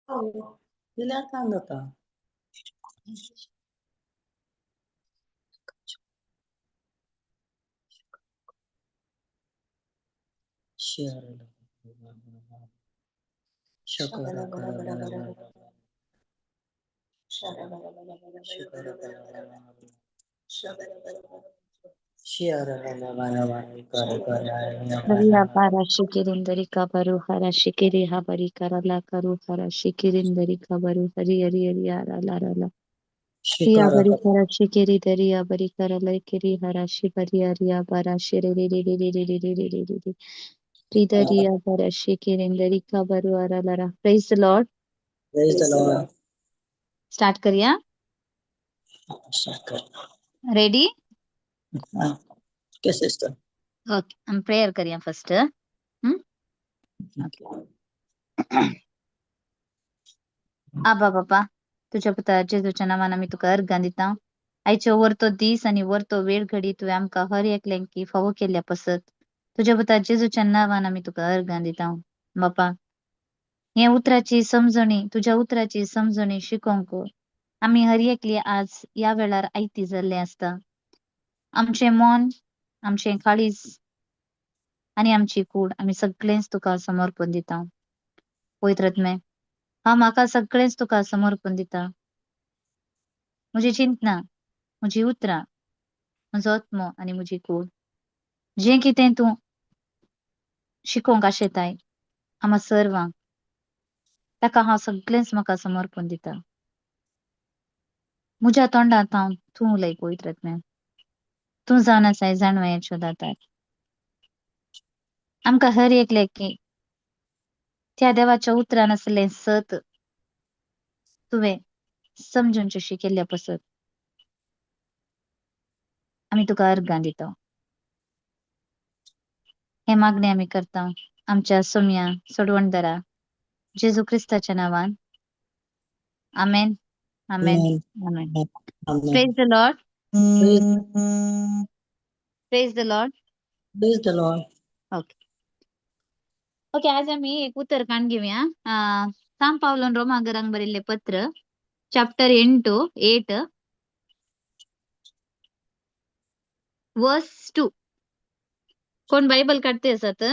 दिल्यार काम जाता. Hariya para shikirindari kabaru hara shikiri habari karala karu hara shikirindari kabaru hari hari hari hara la la la. Riya bari kara shikiri dariya bari karala kiri hara shibari hariya bara shiri ri ri ri ri ri ri ri ri ri ri ri. Ridariya bara shikirindari kabaru hara la la. Praise the Lord. Praise the Lord. Start करिया. Start कर. Ready? Okay sister. Okay, हम prayer करिया first. आबा बापा, तुझ्या पुता जेजूच्या नावान आमी तुका अर्गां दिता. आयचो वरतो दीस आनी वरतो वेळ घडी तुवें आमकां हर एकल्यांकी फावो केल्ल्या पसत तुझ्या पुता जेजूच्या नावान आमी तुका अर्गां दिता. बापा, हे उतराची समजणी, तुझ्या उतराची समजणी शिकोवंक आमी हर एकली आज ह्या वेळार आयती जाल्ले आसता. आमचें मन, आमचें काळीज आनी आमची कूड आमी सगळेंच तुका समर्पण दिता. पवित्र आत्मे, हांव म्हाका सगळेंच तुका समर्पण दिता. म्हजी चिंतना, म्हजी उतरां, म्हजो आत्मो आनी म्हजी कूड, जें कितें तूं शिकोवंक आशेताय आमा सर्वांक, ताका हांव सगळेंच म्हाका समर्पण दिता. म्हज्या तोंडांत हांव तूं उलय पवित्र आत्म्या, तूं जावन आसाय जाणवायेच्यो दातार. आमकां हर एकल्याक त्या देवाच्या उतरान आसलें सत तुवें समजून शिकयल्ल्या पसत आमी तुका अर्गां दिता. हे मागणें आमी करता आमच्या सोम्या सोडवणदारा जेजू क्रिस्ताच्या नांवान. आमेन, आमेन, आमेन. Praise the Lord. Praise the Lord. Praise the Lord. Okay okay, आज आमी एक उतर काण घेवया. सांग पावलोन रोमागरांक बरयल्लें पत्र, चॅप्टर 8 वर्स 2. कोण बायबल काडते आसात?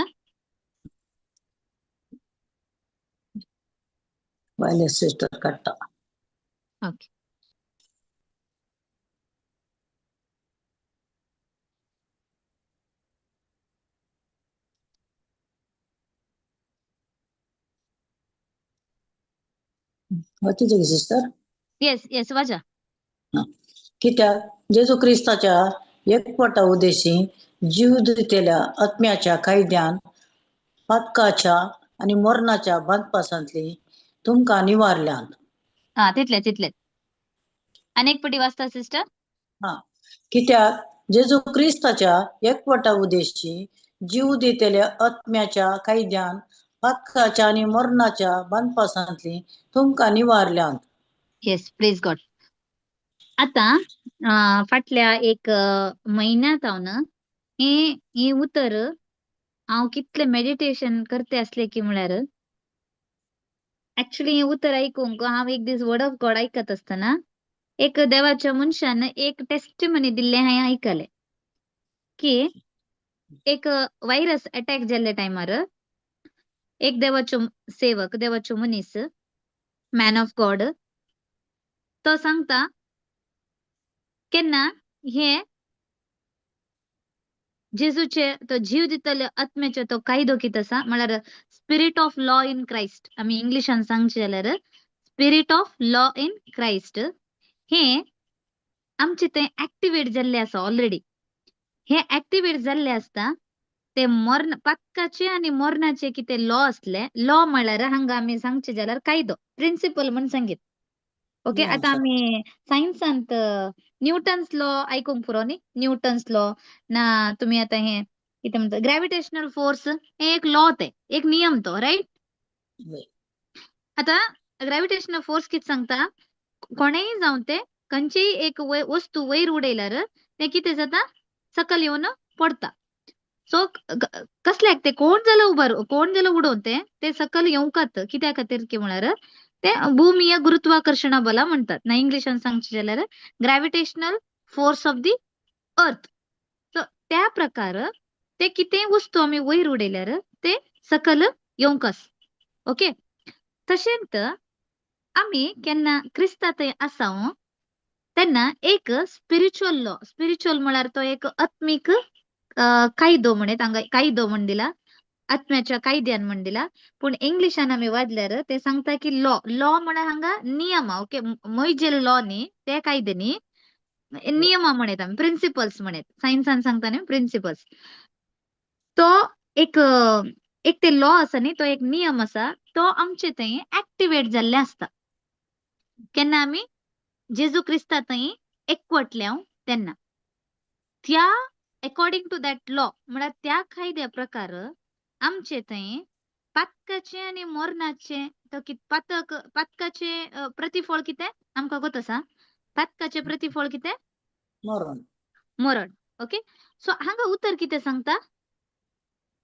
वायलेट सिस्टर काडटा. ओके. वाचीचे सिस्टर? येस येस, वाचा. कित्याक जेजू क्रिस्ताच्या एकवटा उद्देशी जीव दितेल्या आत्म्याच्या कायद्यान पातकाच्या आनी मरणाच्या बांदपासांतली तुमकां निवारल्यांत. हा, तितले तितले. आनी एक पटी वाचता सिस्टर? हा. कित्याक जेजू क्रिस्ताच्या एकवटा उद्देशी जीव दितेल्या आत्म्याच्या कायद्यान पातकाच्या आनी मरणाच्या बांदपासांतली तुमकां निवारल्यांत. Yes, praise God. आतां फाटल्या एक म्हयन्यांत हांव ही ही उतर हांव कितलें मेडिटेशन करते आसलें की म्हळ्यार एक्चुली हें उतर आयकूंक हांव एक दीस वर्ड ऑफ गॉड आयकत आसतना एक देवाच्या मनशान एक टेस्टिमनी दिल्लें हांवें आयकलें की एक व्हायरस अटॅक जाल्ल्या टायमार एक देवाचो सेवक, देवाचो मनीस, मॅन ऑफ गॉड, तो सांगता केन्ना हे जेजूचे तो जीव दितले आत्म्याचो तो कायदो कितें आसा म्हळ्यार spirit of law in Christ, आमी इंग्लिशान सांगचें जाल्यार spirit of law in Christ, हे आमचे ते ऍक्टिवेट जाल्ले आसा ऑलरेडी. हे ऍक्टिवेट जाल्ले आसता ते मरण पातकाचे आनी मरणाचे कितें लॉ आसले, लॉ म्हळ्यार हांगा आमी सांगचें जाल्यार कायदो, प्रिंसिपल म्हण सांगीत. ओके, आतां आमी सायन्सांत न्यूटन्स लॉ आयकूंक पुरो न्ही, न्यूटन्स लॉ ना तुमी आतां हें कितें म्हणटा ग्रॅविटेशनल फोर्स, हें एक लॉ, ते एक नियम तो, रायट? आतां ग्रॅविटेशनल फोर्स कितें सांगता, कोणेय जावं ते खंयचीय एक वस्तू वयर उडयल्यार तें कितें जाता, सकयल येवन पडटा. सो कसल्याक ते कोण जाल्यार उबार, कोण जाल्यार उडोवन ते ते सकयल येवंकात, कित्या खातीर की म्हळ्यार ते भूमीय गुरुत्वाकर्षणा बला म्हणतात ना इंग्लिशान सांगचे जाल्यार gravitational force of the earth. So त्या प्रकार ते कितेंय वस्तू आमी वयर उडयल्यार ते सकल येवंक आसा. ओके, तशेंच आमी केन्ना क्रिस्ता थंय आसा तेन्ना एक स्पिरिच्युअल लॉ, स्पिरिच्युअल म्हळ्यार तो एक आत्मीक कायदो म्हणेत, हांगा कायदो म्हण दिला, आत्म्याच्या कायद्यान म्हण दिला. पूण इंग्लिशान आमी वाचल्यार ते सांगता की लॉ, लॉ म्हळ्यार हांगा नियम. ओके, मोयजेल लॉ न्ही, ते कायदे न्ही, नियमा म्हणेत आमी, प्रिंसिपल्स म्हणेत, सायन्सान सांगता न्ही प्रिंसिपल्स. तो एक एक ते लॉ आसा न्ही, तो एक नियम आसा, तो आमचे थंय एक्टिवेट जाल्ले आसता केन्ना आमी जेजू क्रिस्ता थंय एकवटल्या तेन्ना. त्या अकॉर्डिंग टू that law म्हळ्यार त्या कायद्या प्रकार आमचे थंय पातकाचे आनी मरणाचे, तो पातक, पातकाचे प्रतिफळ कितें आमकां गोत आसा, पातकाचे प्रतिफळ कितें? मरण. मरण. ओके, सो हांगा उतर कितें सांगता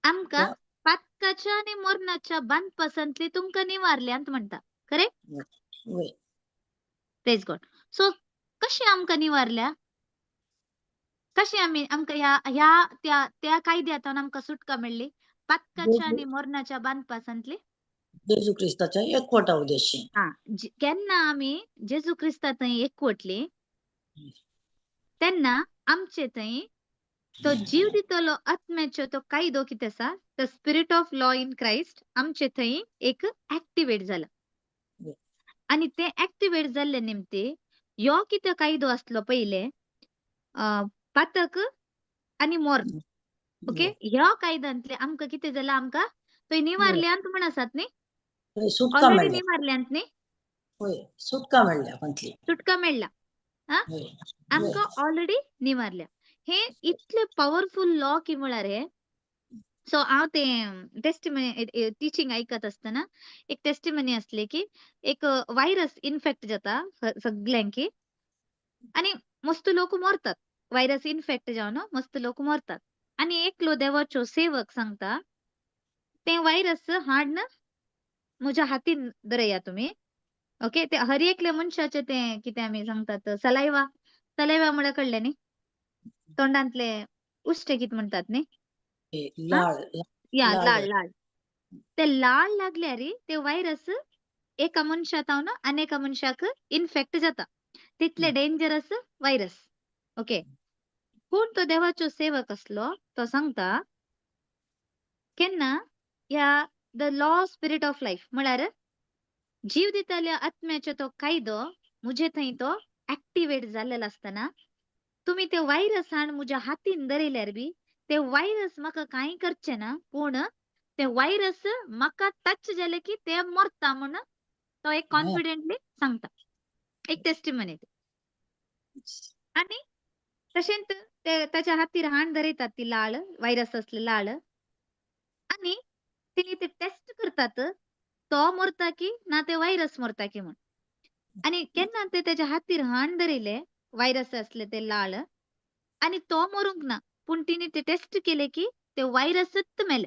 आमकां? पातकाच्या आनी मरणाच्या बांदपासांतली तुमकां निवारल्यांत म्हणटा. करेक्ट? वय. Praise God. सो कशी आमकां निवारल्या? कशी आमी आमकां ह्या ह्या त्या त्या कायद्यातून आमकां सुटका मेळ्ळी पातकाच्या आनी मरणाच्या बांदपासांतली? जेजू क्रिस्ताच्या एकवटा उद्देशी. हा, केन्ना आमी जेजू क्रिस्ता थंय एकवटली तेन्ना आमचे थंय तो जीव दितलो आत्म्याचो तो कायदो कितें आसा, the spirit of law in Christ आमचे थंय एक एक्टिवेट जाला. आनी ते एक्टिवेट जाल्ले निमते यो कितें कायदो आसलो पयले पातक आनी मर्ण, ओके, ह्या कायद्यांतले आमकां कितें जाला, आमकां थंय निवारल्यांत म्हण आसात न्ही, सुटका ऑलरेडी मेळ्ळ्या. निवारल्यांत न्ही, वय, सुटका मेळ्ळ्या म्हटली. सुटका मेळ्ळा आमकां ऑलरेडी निवारल्या. हे इतले पॉवरफुल लॉ की म्हळ्यार हे. सो हांव ते टेस्टिमनी टिचींग आयकत आसतना एक टेस्टिमनी आसली की एक व्हायरस इन्फेक्ट जाता सगल्यांकी आनी मस्त लोक मरतात, व्हायरस इन्फेक्ट जावन मस्त लोक मरतात. आनी एकलो देवाचो सेवक सांगता ते व्हायरस हाडन म्हज्या हातीन धरया तुमी. ओके, ते हर एकल्या मनशाचे ते कितें आमी सांगतात सलायवा, सलायवा म्हळ्यार कळ्ळें न्ही, तोंडांतले उश्टे कितें म्हणटात न्ही, लाळ. या लाळ. लाळ, लाळ, ते लाळ लागल्यार ते व्हायरस एका मनशा तावन आनी एका मनशाक इन्फेक्ट जाता, तितले डेंजरस व्हायरस. ओके, पूण तो देवाचो सेवक आसलो, तो सांगता केन्ना ह्या the law spirit of life म्हळ्यार जीव दितल्या आत्म्याचो तो कायदो म्हजे थंय तो एक्टिवेट जाल्लेलो आसतना तुमी ते व्हायरस हाण म्हज्या हातीन धरयल्यार बी ते व्हायरस म्हाका कांय करचे ना, पूण ते व्हायरस म्हाका टच जाले की ते मरता म्हण तो एक कॉन्फिडेंटली सांगता, एक टेस्टिमनी. आनी तशेंच ते ताच्या हातीर हाण धरयतात ती लाळ, व्हायरस असले लाळ, आनी तेणी ते टेस्ट करतात तो मरता की ना ते व्हायरस मरता की म्हण. आनी केन्ना ते तेच्या हातीर हाण धरयले व्हायरस असले ते लाळ आनी तो मरूंक ना, पूण तिने ते टेस्ट केले की ते व्हायरसच मेले.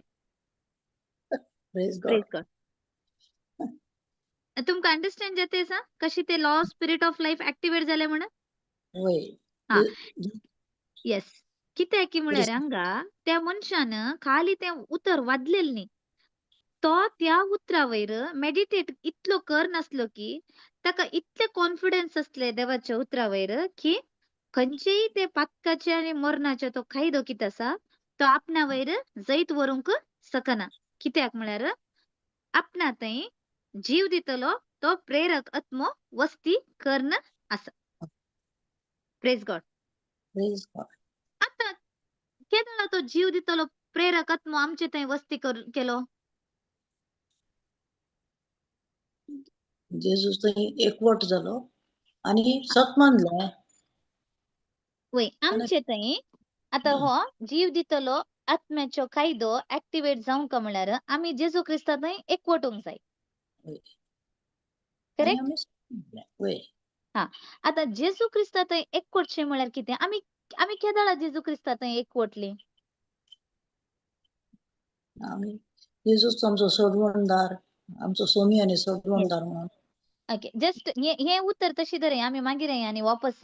Praise God. Praise God. तुमकां अंडरस्टँड जाता आसा कशी ते law spirit of life activate जाले म्हणून? वय. हा, येस. कित्याक की म्हळ्यार हांगा त्या मनशान खाली तें उतर वाजलेलें न्ही, तो त्या उतरा वयर मेडिटेट इतलो कर नासलो की ताका इतले कॉन्फिडन्स आसले देवाच्या उतरा वयर की खंयचेय ते पातकाचे आनी मरणाचे तो कायदो कितें आसा तो आपणा वयर जैत व्हरूंक शकना. कित्याक म्हळ्यार आपणा थंय जीव दितलो तो प्रेरक आत्मो वस्ती कर्ण आसा. Praise God. Praise God. आतां केदळा तो जीव दितलो प्रेरक आत्मो आमचे थंय वस्ती केलो? जेजू थंय एकवट जालो आनी सत मानलें. वय, आमचे थंय आतां हो जीव दितलो आत्म्याचो कायदो एक्टिवेट जावंक म्हळ्यार आमी जेजू क्रिस्ता थंय एकवटूंक जाय. करेक्ट? वय. हा, आतां जेजू क्रिस्ता थंय एकवटचें म्हळ्यार कितें? आमी आमी केदळा जेजू क्रिस्ता थंय एकवटली? आमी जेजूच आमचो सोडवणदार, आमचो सोमी आनी सोडवणदार म्हणून ओके, जस्ट हे हे उतर तशी धरया आमी मागीर आनी वापस.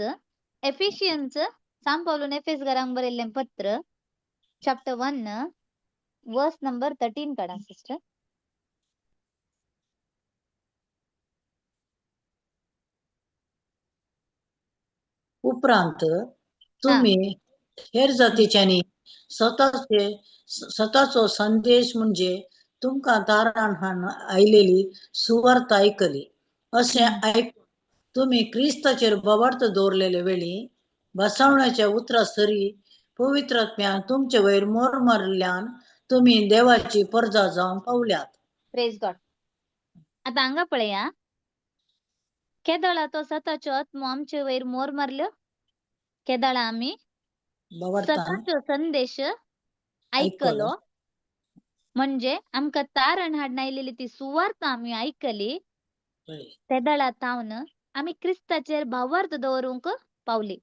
एफिशियन्स, सांत पावलून एफेस घरांक बरयल्लें पत्र, चॅप्टर 1 वर्स नंबर 13 काडा सिस्टर. उपरांत तुम्ही हेर जातीच्यांनी स्वतःचे स्वतःचो संदेश म्हणजे तुमकां तारण हाडून आयलेली सुवार्थ आयकली अशें आयकून तुमी क्रिस्ताचेर बोवार्थ दवरलेले वेळी बसवण्याच्या उतरा सरी पवित्र आत्म्यान तुमचे वयर मोर मारिल्ल्यान तुमी देवाची परजा जावन पावल्यात. प्रेज गॉड. आतां हांगा पळया, केदळा तो सताचो आत्मो आमचे वयर मोर मारल्यो, केदळा आमी बोवार्थान सताचो संदेश आयकलो, म्हणजे आमकां तारण हाडून आयलेली ती सुवार्थ आमी आयकली, तेदळा तावन आमी क्रिस्ताचेर भावार्थ दवरूंक पावली.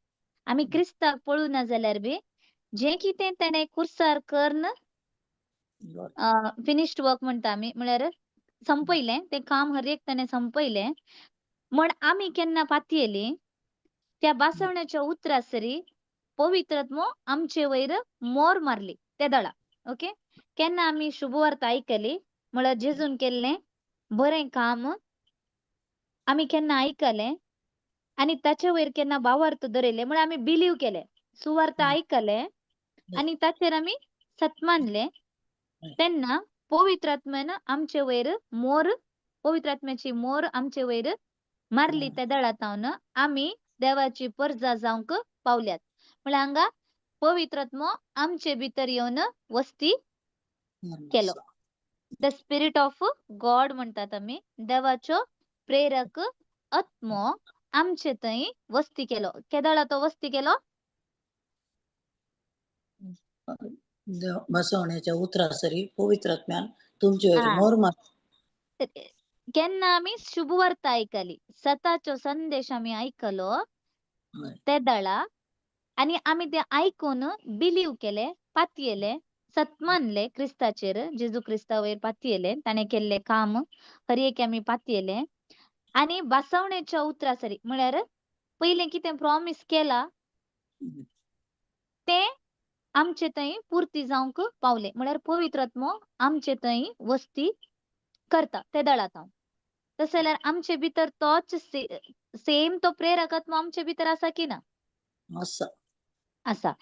आमी क्रिस्ताक पळोवना जाल्यार बी जें कितें तेणें कुर्सार कर्न फिनिश्ड वर्क म्हणटा आमी, म्हळ्यार संपयलें तें काम, हर एक ताणें संपयलें म्हण आमी केन्ना पातयेली त्या बासवण्याच्या उतरा सरी पवित्र आत्मो आमचे वयर मोर मारली ते दळा. ओके, केन्ना आमी शुभवार्ता आयकली म्हळ्यार जेजून केल्लें बरें काम आमी केन्ना आयकलें आनी ताचे वयर केन्ना भावार्थ दवरले, म्हळ्यार आमी बिलीव केलें, सुवार्ता आयकलें आनी ताचेर आमी सत मानलें, तेन्ना पवित्र आत्म्यान आमचे वयर मोर, पवित्र आत्म्याची मोर आमचे वयर मारली. त्या दळा तावन आमी देवाची परजा जावंक पावल्यात. म्हळ्यार हांगा पवित्र आत्मो आमचे भितर येवन वस्ती केलो. The spirit of God म्हणटात आमी, देवाचो प्रेरक आत्मो आमचे थंय वस्ती केलो. केदळा तो वस्ती केलो? बसवण्याच्या उतरा सरी पवित्र आत्म्यान तुमचे वयर मोर मार. केन्ना आमी शुभवार्ता आयकली, सताचो संदेश आमी आयकलो ते दळा आनी आमी ते आयकून बिलीव केले, पातयेले, सत मानले क्रिस्ताचेर, जेजू क्रिस्ता वयर पातयेले, ताणें केल्लें काम हर एक आमी पातयेले आनी बासवणेच्या उतरा सरी, म्हळ्यार पयलें कितें प्रॉमीस केला तें आमचे थंय पुर्ती जावंक पावलें. म्हळ्यार पवित्र आत्मो आमचे थंय वस्ती करता ते दळा तावन. तशें जाल्यार आमचे भितर तोच सेम तो प्रेरक आत्मो आमचे भितर आसा की ना? आसा. आसा.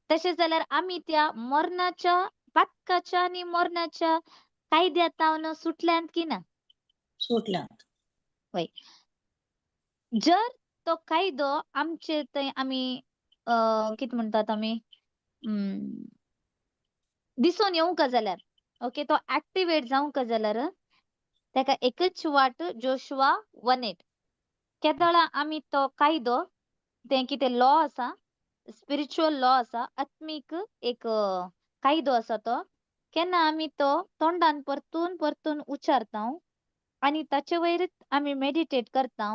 तशें जाल्यार आमी त्या मरणाच्या पातकाच्या आनी मरणाच्या कायद्या तावन सुटल्यांत की ना? सुटल्यात. वय. जर तो कायदो आमचे थंय आमी कितें म्हणटात आमी दिसून येवंक जाल्यार, ओके, तो एक्टिवेट जावंक जाल्यार ताका एकच वाट, जोशवा 1:8. केदळा आमी तो कायदो, तें कितें लॉ आसा, स्पिरिच्युअल लॉ आसा, आत्मीक एक कायदो आसा, तो केन्ना आमी तो तोंडान परतून परतून उच्चारता आनी ताचे वयरच आमी मेडिटेट करता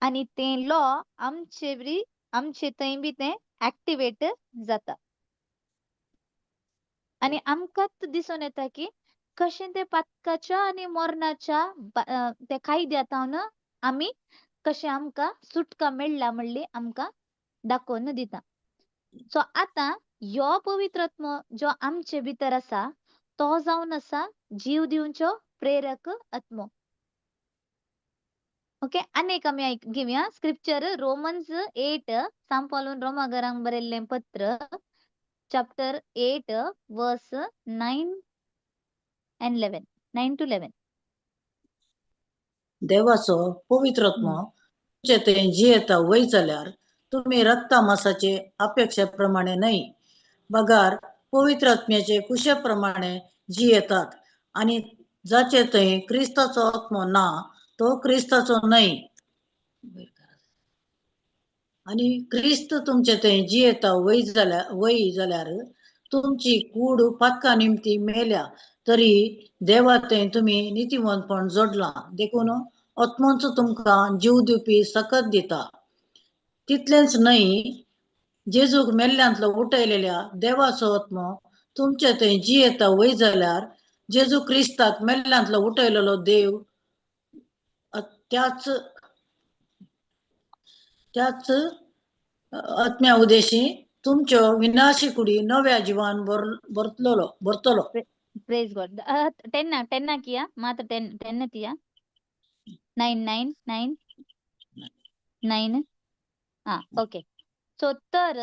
आनी तें लॉ आमचे बी आमचे थंय बी तें एक्टिवेट जाता आनी आमकांच दिसून येता की कशें तें पातकाच्या आनी मरणाच्या त्या कायद्या तावन आमी कशें आमकां सुटका मेळ्ळा म्हणली आमकां दाखोवन दिता. सो आतां ह्यो पवित्र आत्मो जो आमचे भितर आसा तो जावन आसा जीव दिवचो प्रेरक आत्मो. ओके, आनी एक आमी घेवया स्क्रिप्चर, रोमन्स 8, सांत पावलून रोमा घरांक बरयल्लें पत्र, chapter 8 verse 9 and 11, 9 to 11. देवाचो पवित्र आत्मो तुमचे थंय जियेता वय जाल्यार तुमी रक्ता मासाचे अपेक्षे प्रमाणे न्हय बगार पवित्र आत्म्याचे कुशे प्रमाणे जियेतात आनी जाचे थंय क्रिस्ताचो आत्मो ना तो क्रिस्ताचो न्हय. आनी क्रिस्त तुमचे थंय जियेता वय जाल्यार तुमची कूड पातका निमती मेल्या तरी देवा थंय तुमी नितीवंतपण जोडलां, देखून आत्मोच तुमकां जीव दिवपी सकत दिता. तितलेंच न्हय, जेजूक मेल्ल्यांतलो उठयलेल्या देवाचो आत्मो तुमचे थंय जियेता वय जाल्यार जेजू क्रिस्ताक मेल्ल्यांतलो उठयलेलो देव त्याच त्याच आत्म्या उद्देशी तुमच्यो विनाशी कुडी नव्या जिवान भरतलो भरतलो. प्रेज गॉड. 10 10 किया मात्र 10 10 तिया 9 9 9 9. हा, ओके. सो तर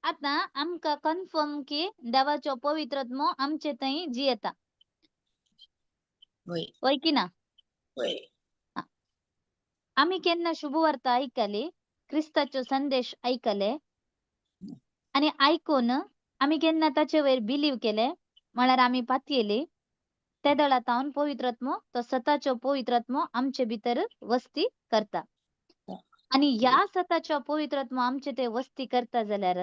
आता आमकां कन्फर्म की देवाचो पवित्र आत्मो आमचे थंय जियेता. वय. वय की ना? वय. आमी केन्ना शुभवार्ता आयकली, क्रिस्ताचो संदेश आयकले आनी आयकून आमी केन्ना ताचे वयर बिलीव केले, म्हळ्यार आमी पातयेली, ते दळा तावन पवित्र आत्मो, तो सताचो पवित्र आत्मो आमचे भितर वस्ती करता. आनी ह्या सताचो पवित्र आत्मो आमचे ते वस्ती करता जाल्यार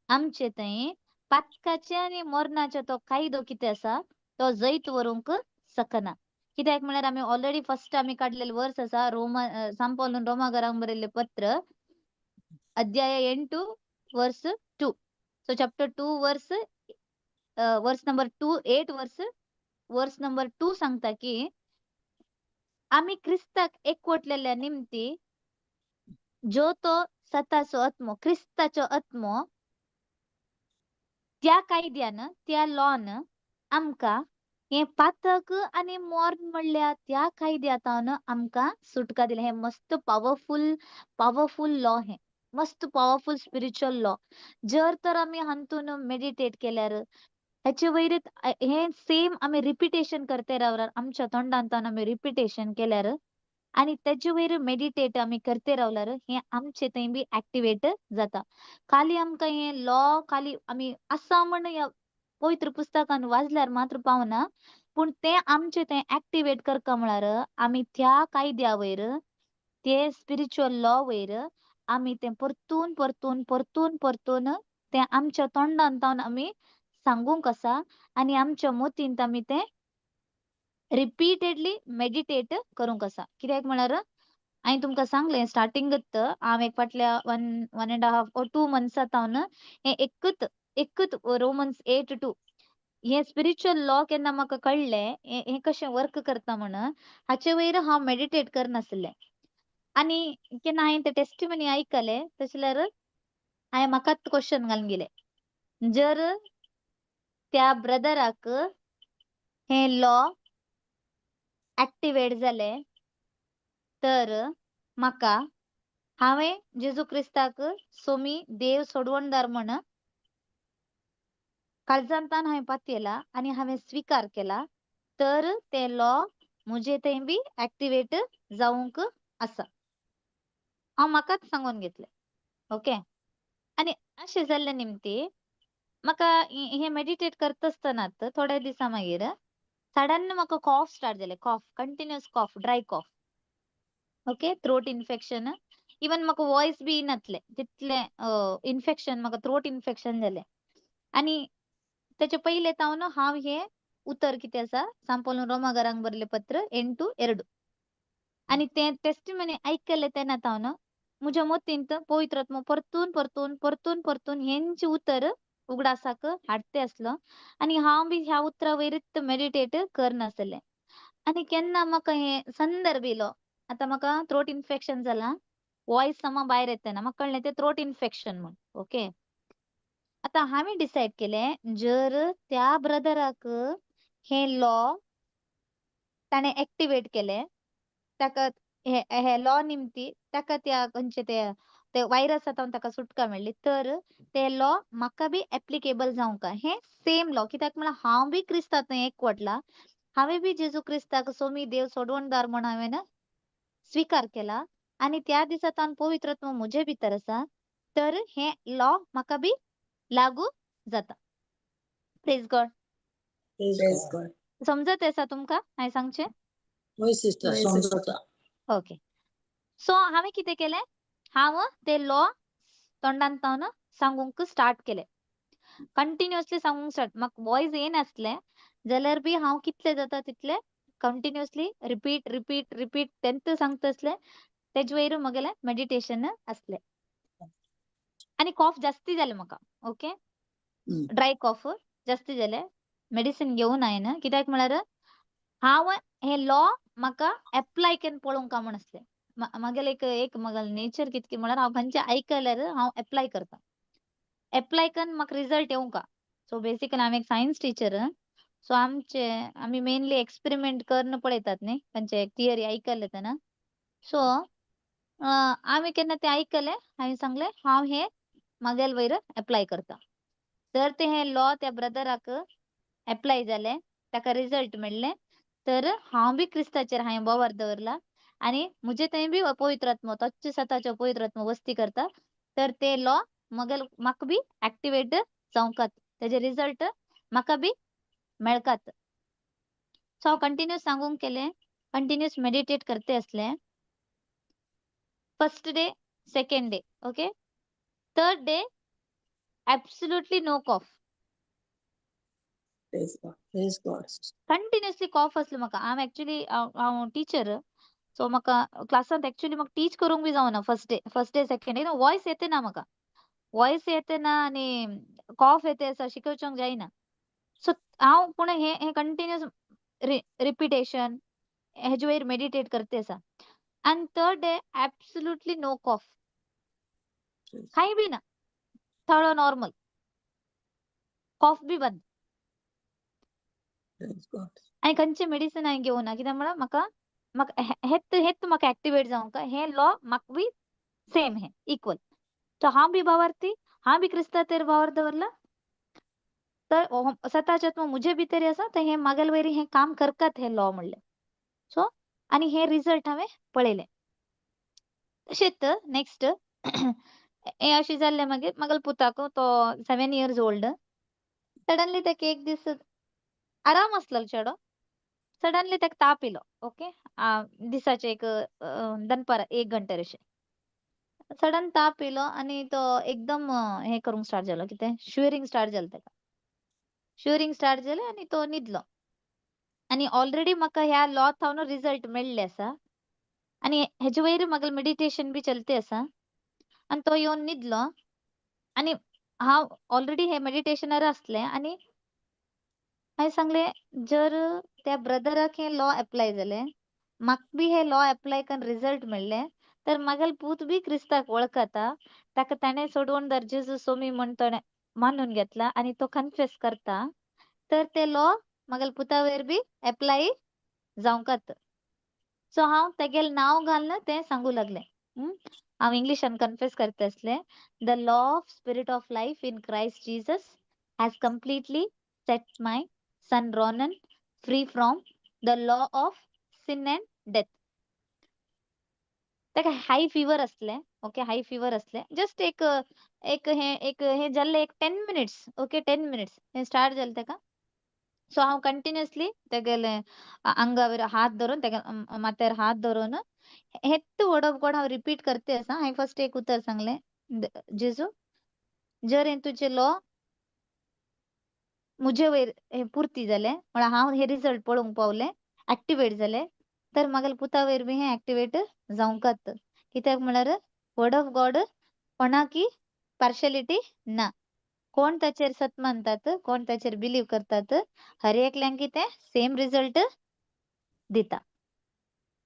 आमचे थंय पातकाचे आनी मरणाचो तो कायदो कितें आसा तो जैत व्हरूंक शकना. कित्याक म्हळ्यार आमी ऑलरेडी फर्स्ट आमी काडलेले वर्स आसा रोमा, सांपौलून रोमागरांक बरयल्लें पत्र, अध्याय 8 verse 2. So chapter 2 verse verse number 2, 8 verse verse number 2 सांगता की आमी क्रिस्ताक एकवटलेल्या निमती जो तो सताचो आत्मो, क्रिस्ताचो आत्मो, त्या कायद्यान, त्या लॉन आमकां हें पातक आनी मर्ण म्हणल्यार त्या कायद्यातावन आमकां सुटका दिल्या. हें मस्त पावरफूल पावरफूल लॉ, हें मस्त पावरफूल स्पिरिच्युअल लॉ. जर तर आमी हातून मेडिटेट केल्यार, हेचे वयर हें सेम आमी रिपिटेशन करते रावल्यार, आमच्या तोंडांतल्यान आमी रिपिटेशन केल्यार आनी तेजे वयर मेडिटेट आमी करते रावल्यार हें आमचे थंय बी एक्टिवेट जाता. खाली आमकां हें लॉ खाली आमी आसा म्हण ह्या पवित्र पुस्तकान वाचल्यार मात्र पावना, पूण तें आमचें तें एक्टिवेट करता म्हळ्यार आमी त्या कायद्या वयर, ते स्पिरिच्युअल लॉ वयर आमी तें परतून परतून परतून परतून तें आमच्या तोंडांतल्यान आमी सांगूंक आसा आनी आमच्या मतींत आमी तें रिपीटेडली मेडिटेट करूंक आसा. कित्याक म्हळ्यार हांवें तुमकां सांगलें स्टार्टिंगूच, हांव एक फाटल्या one one and half or 2 मंथ्सां जावन हें एकूच एकूच रोमन्स 8:2 हें स्पिरिच्युअल लॉ केन्ना म्हाका कळ्ळें, हें कशें वर्क करता म्हण, हाचे वयर हांव मेडिटेट करनासलें. आनी केन्ना हांवें तें टेस्टिमनी आयकलें तशें जाल्यार हांवें म्हाकाच क्वेश्चन घालून गेलें, जर त्या ब्रदराक हें लॉ एक्टिवेट जालें तर म्हाका, हांवें जेजू क्रिस्ताक सोमी देव सोडवणदार म्हण काळजांतान हांवें पातयेला आनी हांवें स्विकार केला, तर तें लॉ म्हजे थंय बी एक्टिवेट जावंक आसा. हांव म्हाकाच सांगून घेतलें. ओके. आनी अशें जाल्ले निमती म्हाका हें मेडिटेट करता आसतनाच थोड्या दिसां मागीर सडन म्हाका कॉफ स्टार्ट जालें. Cough, continuous cough, dry cough, okay, throat infection. Even म्हाका वॉयस बी येनातलें तितलें इन्फेक्शन, म्हाका थ्रोट इन्फेक्शन जालें. आनी तेचे पयले तावन हांव हें उतर कितें आसा, सांपोलून रोमागरांक बरयल्लें पत्र 8:2, आनी तें टेस्टिमनी आयकलें तेन्ना तावन म्हज्या मतींत पवित्र आत्मो परतून परतून परतून परतून हेंच उतर उगडासाक हाडटे आसलो आनी हांव बी ह्या उतरा वयरूच मेडिटेट करनासलें. आनी केन्ना म्हाका हें संदर्भ येयलो, आतां म्हाका थ्रोट इन्फेक्शन जालां, वॉयस समा भायर येतना, म्हाका कळ्ळें तें थ्रोट इन्फेक्शन म्हूण. ओके. आतां हांवें डिसायड केलें, जर त्या ब्रदराक हें लॉ ताणें एक्टिवेट केलें, ताका हे हे लॉ निमती ताका त्या खंयचे ते ते वायरस जावन ताका सुटका मेळ्ळी, तर ते लॉ म्हाका बी एप्लिकेबल जावंक हें सेम लॉ. कित्याक म्हळ्यार हांव बी क्रिस्तांत थंय एकवटला, हांवें बी जेजू क्रिस्ताक सोमी देव सोडवणदार म्हण हांवें स्विकार केला आनी त्या दिसा तावन पवित्र आत्मो म्हजे भितर आसा, तर हें लॉ म्हाका बी लागू जाता. Praise God. Praise God. समजत आसा तुमकां हांवें सांगचें? वय सिस्टर, समजता. ओके. सो हांवें कितें केलें, हांव ते लॉ तोंडान तावन सांगूंक स्टार्ट केलें, कंटिन्युअसली सांगूंक स्टार्ट. म्हाका वॉयस येनासलें जाल्यार बी हांव कितलें जाता तितलें कंटिन्युअसली रिपीट रिपीट रिपीट तेंच सांगता आसलें. तेजे वयर म्हगेलें मेडिटेशन आसलें आनी कॉफ जास्ती जालें म्हाका. ओके. ड्राय कॉफ जास्ती जालें, मेडिसीन घेवन हांवें, कित्याक म्हळ्यार हांव हें लॉ म्हाका एप्लाय केन्न पळोवंक म्हण आसलें. म्हागेलें एक एक म्हगेलें नेचर कितकें म्हळ्यार हांव खंयचें आयकल्यार हांव एप्लाय करता. एप्लाय कन्न म्हाका रिजल्ट येवंका. सो बेसिकली हांव एक सायन्स टिचर. सो आमचे आमी मेनली एक्सपेरिमेंट करून पळयतात न्ही, खंयचे थियरी आयकले तेन्ना. सो आमी केन्ना तें आयकलें, हांवें सांगलें हांव हें म्हागेले वयर एप्लाय करता. तर तें हें लॉ त्या ब्रदराक एप्लाय जालें, ताका रिजल्ट मेळ्ळें. तर हांव बी क्रिस्ताचेर हांवें बोवार दवरला आनी म्हजे थंय बी पवित्र आत्मो, तोच सताचो पवित्र आत्मो वस्ती करता. तर ते लॉ मगेल म्हाका बी एक्टिवेट जावंकात, तेजे रिजल्ट म्हाका बी मेळकात. सो हांव कंटिन्यूस सांगूंक केलें, कंटिन्यूस मेडिटेट करते आसलें. First day, second day, okay, third day absolutely no cough. Praise God. Praise God. Continuously cough आसलो म्हाका. हांव एक्चुली हांव टिचर, सो म्हाका क्लासांत एक्चुली म्हाका टीच करूंक बी जावना. First day second day voice येते ना म्हाका, वॉयस येते ना आनी कॉफ येते आसा, शिकोवचोंक जायना. सो हांव पूण हें हें कंटिन्युअस रिपिटेशन हेजे वयर मेडिटेट करते आसा. आनी third day absolutely no cough, कांय बी ना, थोडो नॉर्मल कॉफ बी बंद. Praise God. आनी खंयचें मेडिसिन हांवें घेवना, कित्याक म्हळ्यार म्हाका म्हाका हेत हेत म्हाका एक्टिवेट जावंक हें लॉ म्हाका बी सेम हें इक्वल. सो हांव बी भावार्थी, हांव बी क्रिस्ताचेर भावार्थ दवरला, तर सताचे आत्मो म्हजे भितर आसा, तर हें म्हागेले वयर हें काम करतात हें लॉ म्हणलें. सो आनी हें रिजल्ट हांवें पळयलें. तशेंच नेक्स्ट हें अशें जाल्लें. मागीर म्हागेल्या पुताक, तो 7 इयर्स ओल्ड, सडनली ताका एक दीस आराम आसलेलो चेडो, सडनली ताका ताप येयलो. ओके, दिसाचे एक दनपार 1 घंट्यार अशें सडन ताप येयलो आनी तो एकदम हें करूंक स्टार्ट जालो, कितें, शिवरींग स्टार्ट जालें ताका. शिवरींग स्टार्ट जालें आनी तो न्हिदलो. आनी ऑलरेडी म्हाका ह्या लॉ थावन रिजल्ट मेळ्ळें आसा आनी हेजे वयर म्हागेलें मेडिटेशन बी चलते आसा. आनी तो येवन न्हिदलो आनी हांव ऑलरेडी हे मेडिटेशनार आसलें आनी हांवें सांगलें, जर त्या ब्रदराक हें लॉ एप्लाय जालें, म्हाका बी हें लॉ एप्लाय करून रिजल्ट मेळ्ळें, तर म्हागेलो पूत बी क्रिस्ताक वळखता, ताका ताणें सोडवणदार जेजू सोमी म्हण ताणें मानून घेतला आनी तो कन्फेस करता, तर ते लॉ म्हागेल्या पुता वयर बी एप्लाय जावंकात. सो हांव तेगेलें नांव घालून तें सांगू लागलें. हांव इंग्लिशान कन्फेस करता आसलें, the law of spirit of life in Christ Jesus has completely set my son Ronan free from the law of sin and death. ताका हाय फिवर आसलें, ओके, हाय फिवर आसलें. जस्ट एक एक हें एक हें जाल्लें, एक 10 minutes, okay, 10 minutes हें स्टार्ट जालें ताका. सो हांव कंटिन्युअसली तेगेले आंगावर हात धरून, तेगे माथ्यार हात धरून हेत वर्ड ऑफ गॉड हांव रिपीट करते आसा. हांवें फर्स्ट एक उतर सांगलें, जेजू, जर हें तुजें लॉ म्हजे वयर हें पुर्ती जालें म्हळ्यार हांव हे रिजल्ट पळोवंक पावलें, एक्टिवेट जालें, तर म्हागेल्या पुता वयर बी हें एक्टिवेट जावंकात. कित्याक म्हळ्यार वर्ड ऑफ गॉड कोणाकी पार्शलिटी ना. कोण ताचेर सत मानतात, कोण ताचेर बिलीव करतात, हर एकल्यांक तें सेम रिजल्ट दिता.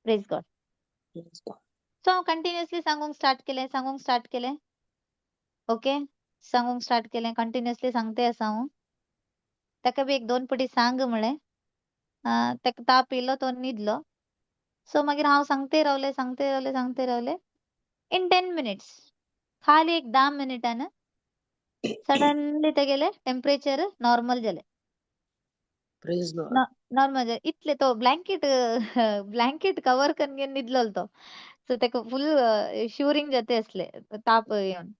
Praise God. Praise God. So हांव कंटिन्युअसली सांगूंक स्टार्ट केलें, सांगूंक स्टार्ट केलें, ओके, सांगूंक स्टार्ट केलें, कंटिन्युअसली सांगते आसा हांव. ताका बी एक दोन पटी सांग म्हळें. ताका ताप येयलो, तो न्हिदलो. सो मागीर हांव सांगते रावलें, सांगते रावलें, सांगते रावलें. इन 10 मिनिट्स, खाली एक 10 मिनिटान सडनली तेगेलें टेम्परेचर नॉर्मल जालें. Praise Lord. Normal जालें इतलें. तो ब्लँकेट ब्लँकेट कवर करून घेवन न्हिदलोलो तो. सो ताका फूल शिवरींग जाता आसलें ताप येवन.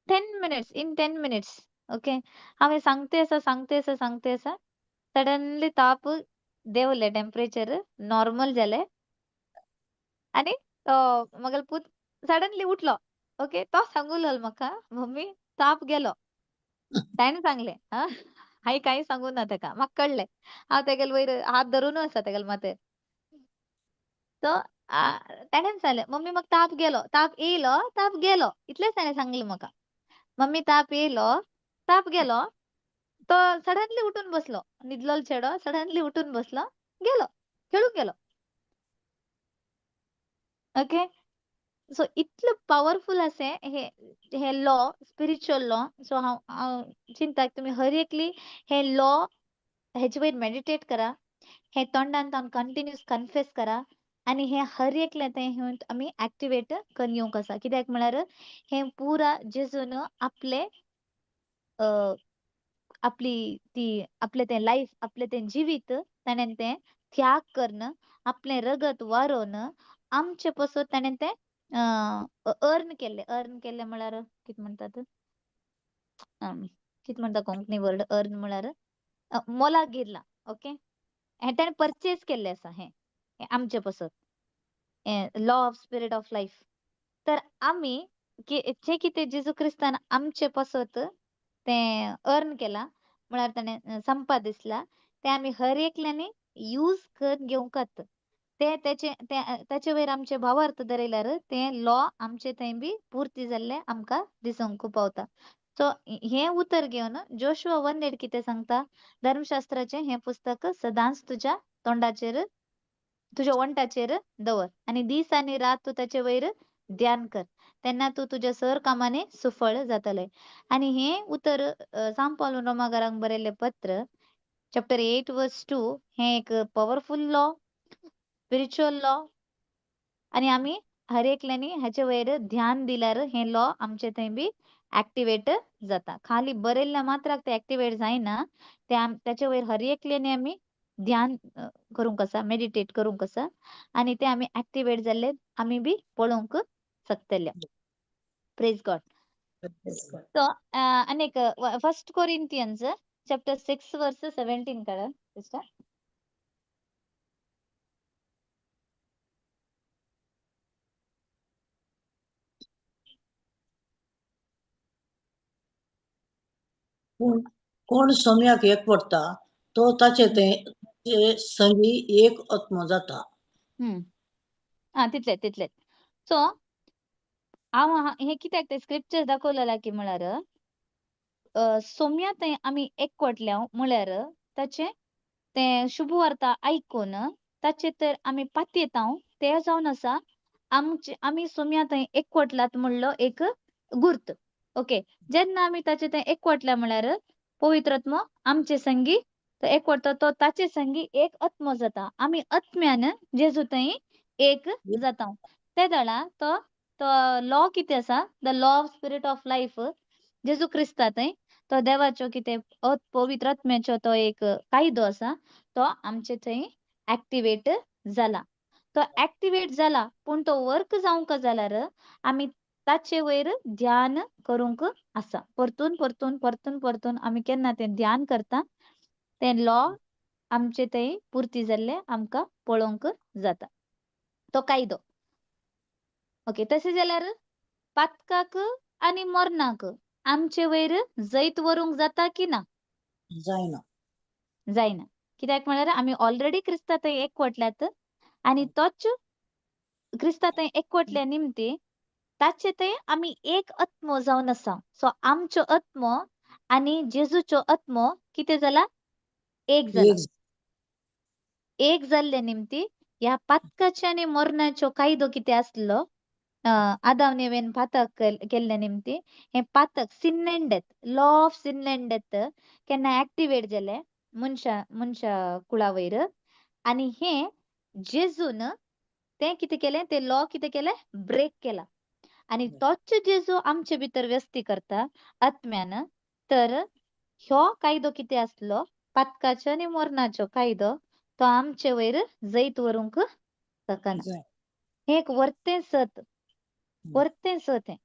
10 minutes, in 10 minutes, okay, हांवें सांगते आसा, सांगते आसा, सांगते आसा, सडनली ताप देंवलें, टेम्परेचर नॉर्मल जालें आनी तो म्हागेलो पूत सडनली उठलो. ओके, तो सांगू लागलो म्हाका, मम्मी, ताप गेलो. ताणें सांगलें. हा, हांवें कांय सांगू ना ताका, म्हाका कळ्ळें. हांव तेगेले वयर हात धरून आसा तेगेले माथ्यार. सो ताणें सांगलें, मम्मी, म्हाका ताप गेलो, ताप येयलो, ताप गेलो. इतलेंच ताणें सांगलें म्हाका, मम्मी, ताप येयलो, ताप गेलो. तो सडनली उठून बसलो, न्हिदलोलो चेडो सडनली उठून बसलो, गेलो, खेळूंक गेलो. ओके, सो इतले पावरफुल आसा हे हे लॉ, स्पिरिच्युअल लॉ. सो हांव हांव चिंता तुमी हर एकली हे लॉ हेजे वयर मेडिटेट करा, हे तोंडान तोंड कंटिन्युअस कन्फेस करा आनी हे हर एकले तें आमी एक्टिवेट करून येवंक आसा. कित्याक म्हळ्यार हे पुरा जेजून आपले आपली ती आपलें तें लायफ, आपलें तें जिवीत ताणें तें त्याग करून, आपलें रगत वारोवन आमचे पसत ताणें तें अर्न केल्लें. अर्न केल्लें म्हळ्यार कितें म्हणटात, कितें म्हणटा कोंकणी वर्ड अर्न म्हळ्यार मोलाक गिरलां. ओके, हें ताणें परचेज केल्लें आसा हें आमचे पसत, law of spirit of life. तर आमी जें कितें जेजू क्रिस्तान आमचे पसत तें अर्न केलां म्हळ्यार ताणें संपादिसलां तें आमी हर एकल्यांनी यूज करून घेवंक. ते तेचे ताचे वयर आमचे भावार्थ दरयल्यार तें लॉ आमचे थंय बी पुर्ती जाल्लें आमकां दिसूंक पावता. सो हें उतर घेवन जोशुआ 1:8 कितें सांगता, धर्मशास्त्राचें हें पुस्तक सदांच तुज्या तोंडाचेर, तुज्या ओंठाचेर दवर आनी दीस आनी रात तूं ताचे वयर ध्यान कर, तेन्ना तूं तुज्या सर कामांनी सुफळ जातलें. आनी हें उतर सांव पावलून रोमागारांक बरयल्लें पत्र चॅप्टर 8 वर्स 2 हें एक पॉवरफूल लॉ, स्पिरिच्युअल लॉ आनी आमी हर एकल्यांनी हाचे वयर ध्यान दिल्यार हें लॉ आमचे थंय बी एक्टिवेट जाता. खाली बरयल्ल्या मात्राक ते एक्टिवेट जायना, ते ताचे वयर हर एकल्यांनी आमी ध्यान करूंक आसा, मेडिटेट करूंक आसा आनी ते आमी एक्टिवेट जाल्ले आमी बी पळोवंक शकतले. Praise God. सो आनीक फर्स्ट कोरिंथियन्स चॅप्टर 6 वर्स 17 काड सिस्टर. पूण कोण सोम्याक एक पडटा तो ताचे ते संगी एक आत्मो जाता. हा, तितलें तितलें. सो हांव हें कित्याक ते स्क्रिप्चर दाखोवलेला की म्हळ्यार सोम्या थंय आमी एकवटल्या म्हळ्यार ताचें तें शुभवार्ता आयकून ताचे तर आमी पातयेता ते जावन आसा आमचे आमी सोम्या थंय एकवटलात म्हणलो एक गुर्त. ओके, जेन्ना आमी ताचे थंय एकवटल्या म्हळ्यार पवित्र आत्मो आमचे संगी तो एकवटता, तो ताचे संगी एक आत्मो जाता, आमी आत्म्यान जेजू थंय एक जाता. ते वेळा तो तो लॉ कितें आसा, the law of spirit of life जेजू क्रिस्ता थंय तो देवाचो कितें पवित्र आत्म्याचो तो एक कायदो आसा तो आमचे थंय एक्टिवेट जाला. तो एक्टिवेट जाला पूण तो वर्क जावंक जाल्यार आमी ताचे वयर ध्यान करूंक आसा. परतून परतून परतून परतून आमी केन्ना तें ध्यान करता तें लॉ आमचे थंय पुर्ती जाल्लें आमकां पळोवंक जाता, तो कायदो. ओके, तशें जाल्यार पातकाक आनी मरणाक आमचे वयर जैत व्हरूंक जाता की ना? जायना. जायना. कित्याक म्हळ्यार आमी ऑलरेडी क्रिस्ता थंय एकवटल्यात आनी तोच क्रिस्ता थंय एकवटल्या निमती ताचे थंय आमी एक आत्मो जावन आसा. सो आमचो आत्मो आनी जेजूचो आत्मो कितें जाला, एक जाला. एक जाल्ले निमती ह्या पातकाचे आनी मरणाचो कायदो कितें आसलो, आदाव नेवेन पातक केल्ले निमती हें पातक sin and death, law of sin and death केन्ना एक्टिवेट जालें मनशा मनशा कुळा वयर आनी हें जेजून तें कितें केलें, तें लॉ कितें केलें, ब्रेक केला आनी तोच जेजू आमचे भितर व्यस्ती करता आत्म्यान. तर ह्यो कायदो कितें आसलो, पातकाचो आनी मरणाचो कायदो तो आमचे वयर जैत व्हरूंक शकना. हें एक वर्तें सत, वर्तें सत हें.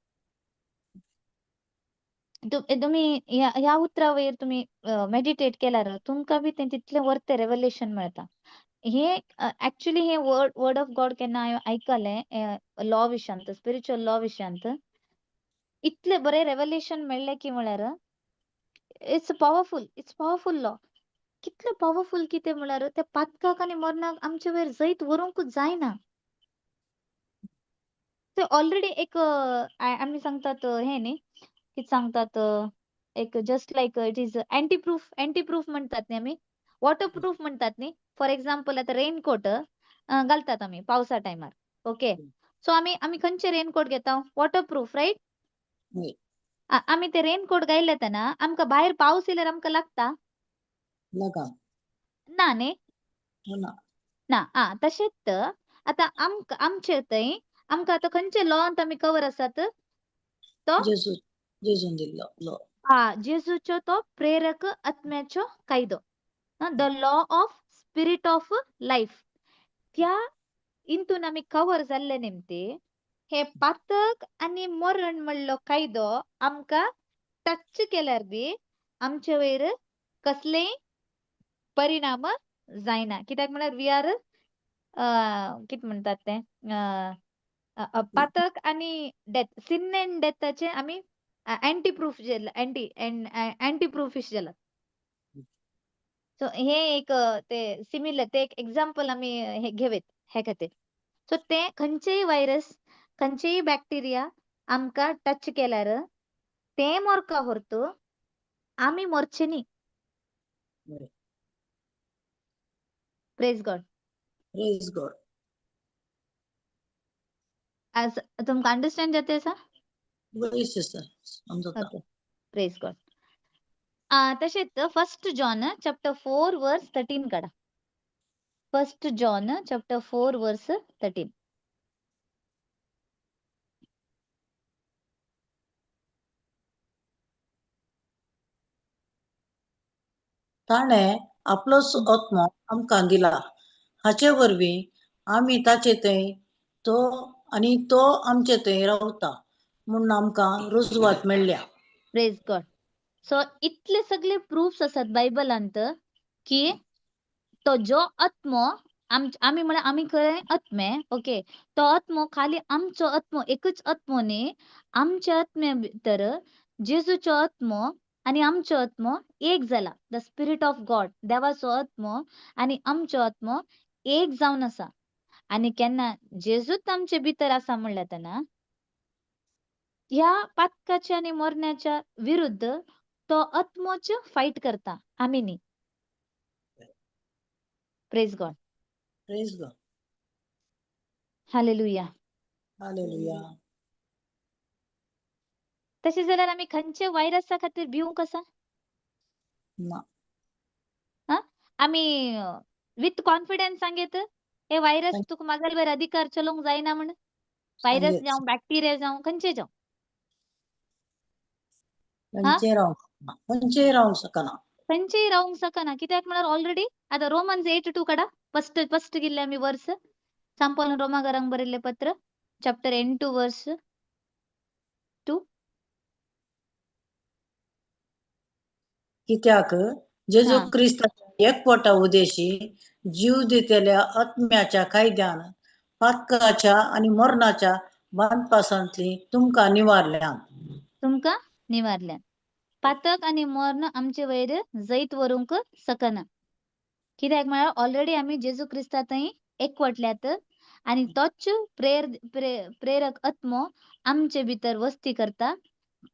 तुमी ह्या उतरा वयर तुमी मेडिटेट केल्यार तुमकां बी तें तितलें वर्तें रेवलेशन मेळटा. हे एक्चुअली हे वर्ड वर्ड ऑफ गॉड केन्ना हांवें आयकलें लॉ विशयांत, स्पिरिच्युअल लॉ विशयांत, इतलें बरें रेवलेशन मेळ्ळें की म्हळ्यार it's powerful, it's powerful law. कितलें पावरफूल कितें म्हळ्यार त्या पातकाक आनी मरणाक आमचे वयर जैत व्हरूंकूच जायना. ते ऑलरेडी एक आमी सांगतात हें न्ही कितें सांगतात, एक just like it is anti proof, anti proof म्हणटात न्ही आमी, वॉटर प्रूफ म्हणटात न्ही. फॉर एक्झाम्पल आतां रेनकोट घालतात आमी पावसा टायमार. ओके, सो आमी आमी खंयचे रेनकोट घेता? Waterproof, right? हय. आमी ते रेनकोट घायले तेन्ना आमकां भायर पावस येयल्यार आमकां लागता? लगा. ना न्ही? ना. ना. आं, तशेंच आतां आमकां आमचे थंय आमकां आतां खंयचे लॉंत आमी कवर आसात? तो जेजू जेजून दिल्लो लॉ. आ, जेजूचो तो प्रेरक आत्म्याचो कायदो, the law of spirit of life, त्या इंतून आमी कवर जाल्ले निमती हे पातक आनी मरण म्हणलो कायदो आमकां टच केल्यार बी आमचे वयर कसलेय परिणाम जायना. कित्याक म्हळ्यार we are, कितें म्हणटात तें, पातक आनी डेथ, सिन एंड डेथाचे आमी अँटी प्रूफ अँटी अँटी प्रूफिश जाला. सो हे एक ते सिमिलर ते एक एग्जाम्पल आमी हे घेवेत हे खातीर. सो ते खंयचेय व्हायरस, खंयचेय बॅक्टेरिया आमकां टच केल्यार ते मोरका व्हरत, आमी मरचे न्ही. बरें. Praise God. Praise God. आज तुमकां अंडरस्टँड जाता आसा? वय सिस्टर, समजता. ओके, प्रेज गॉड. तशेंच First John chapter 4 verse 13 काडा. First John chapter 4 verse 13. ताणें आपलोच आत्मो आमकां दिला, हाचे वरवीं आमी ताचे थंय तो आनी तो आमचे थंय रावता म्हूण आमकां रुजवात मेळ्ळ्या. Praise God. सो इतले सगळे प्रुफ्स आसात बायबलांत की तो जो आत्मो आमी म्हळ्यार आमी खंय आत्मे, ओके, तो आत्मो खाली आमचो आत्मो एकूच आत्मो न्ही, आमच्या आत्म्या भितर जेजूचो आत्मो आनी आमचो आत्मो एक जाला. The spirit of God, देवाचो आत्मो आनी आमचो आत्मो एक जावन आसा. आनी केन्ना जेजूच आमचे भितर आसा म्हणल्यार तेन्ना ह्या पातकाच्या आनी मरण्याच्या विरुद्ध तो आत्मोच फायट करता, आमी न्ही. Praise God. Praise God. Hallelujah. Hallelujah. तशें जाल्यार आमी खंयचे व्हायरसा खातीर भिवूंक आसा? ना. आमी विथ कॉन्फिडन्स सांगेत हे व्हायरस तुका म्हागेले वयर अधिकार चलोवंक जायना म्हण. व्हायरस सांगेत. जावं, बॅक्टेरिया जावं, खंयचे जावं. खंयचेय रावंक शकना, खंयचेय रावंक शकना. खंयचेय रावंक शकना. कित्याक म्हळ्यार ऑलरेडी आतां रोमन्स 8:2 काडा. फस्ट फस्ट गेल्ले आमी वर्स सांपॉलान रोमागारांक बरयल्लें पत्र चॅप्टर 8 वर्स 2. कित्याक जेजू हा. क्रिस्ताच्या एकवटा उदेशी जीव दितल्या आत्म्याच्या कायद्यान पातकाच्या आनी मरणाच्या बांदपासांतली तुमकां निवारल्यान. तुमकां निवारल्यान. पातक आनी मर्ण आमचे वयर जैत व्हरूंक शकना. कित्याक म्हळ्यार ऑलरेडी आमी जेजू क्रिस्ता थंय एकवटल्यात आनी तोच प्रेरक आत्मो आमचे भितर वस्ती करता.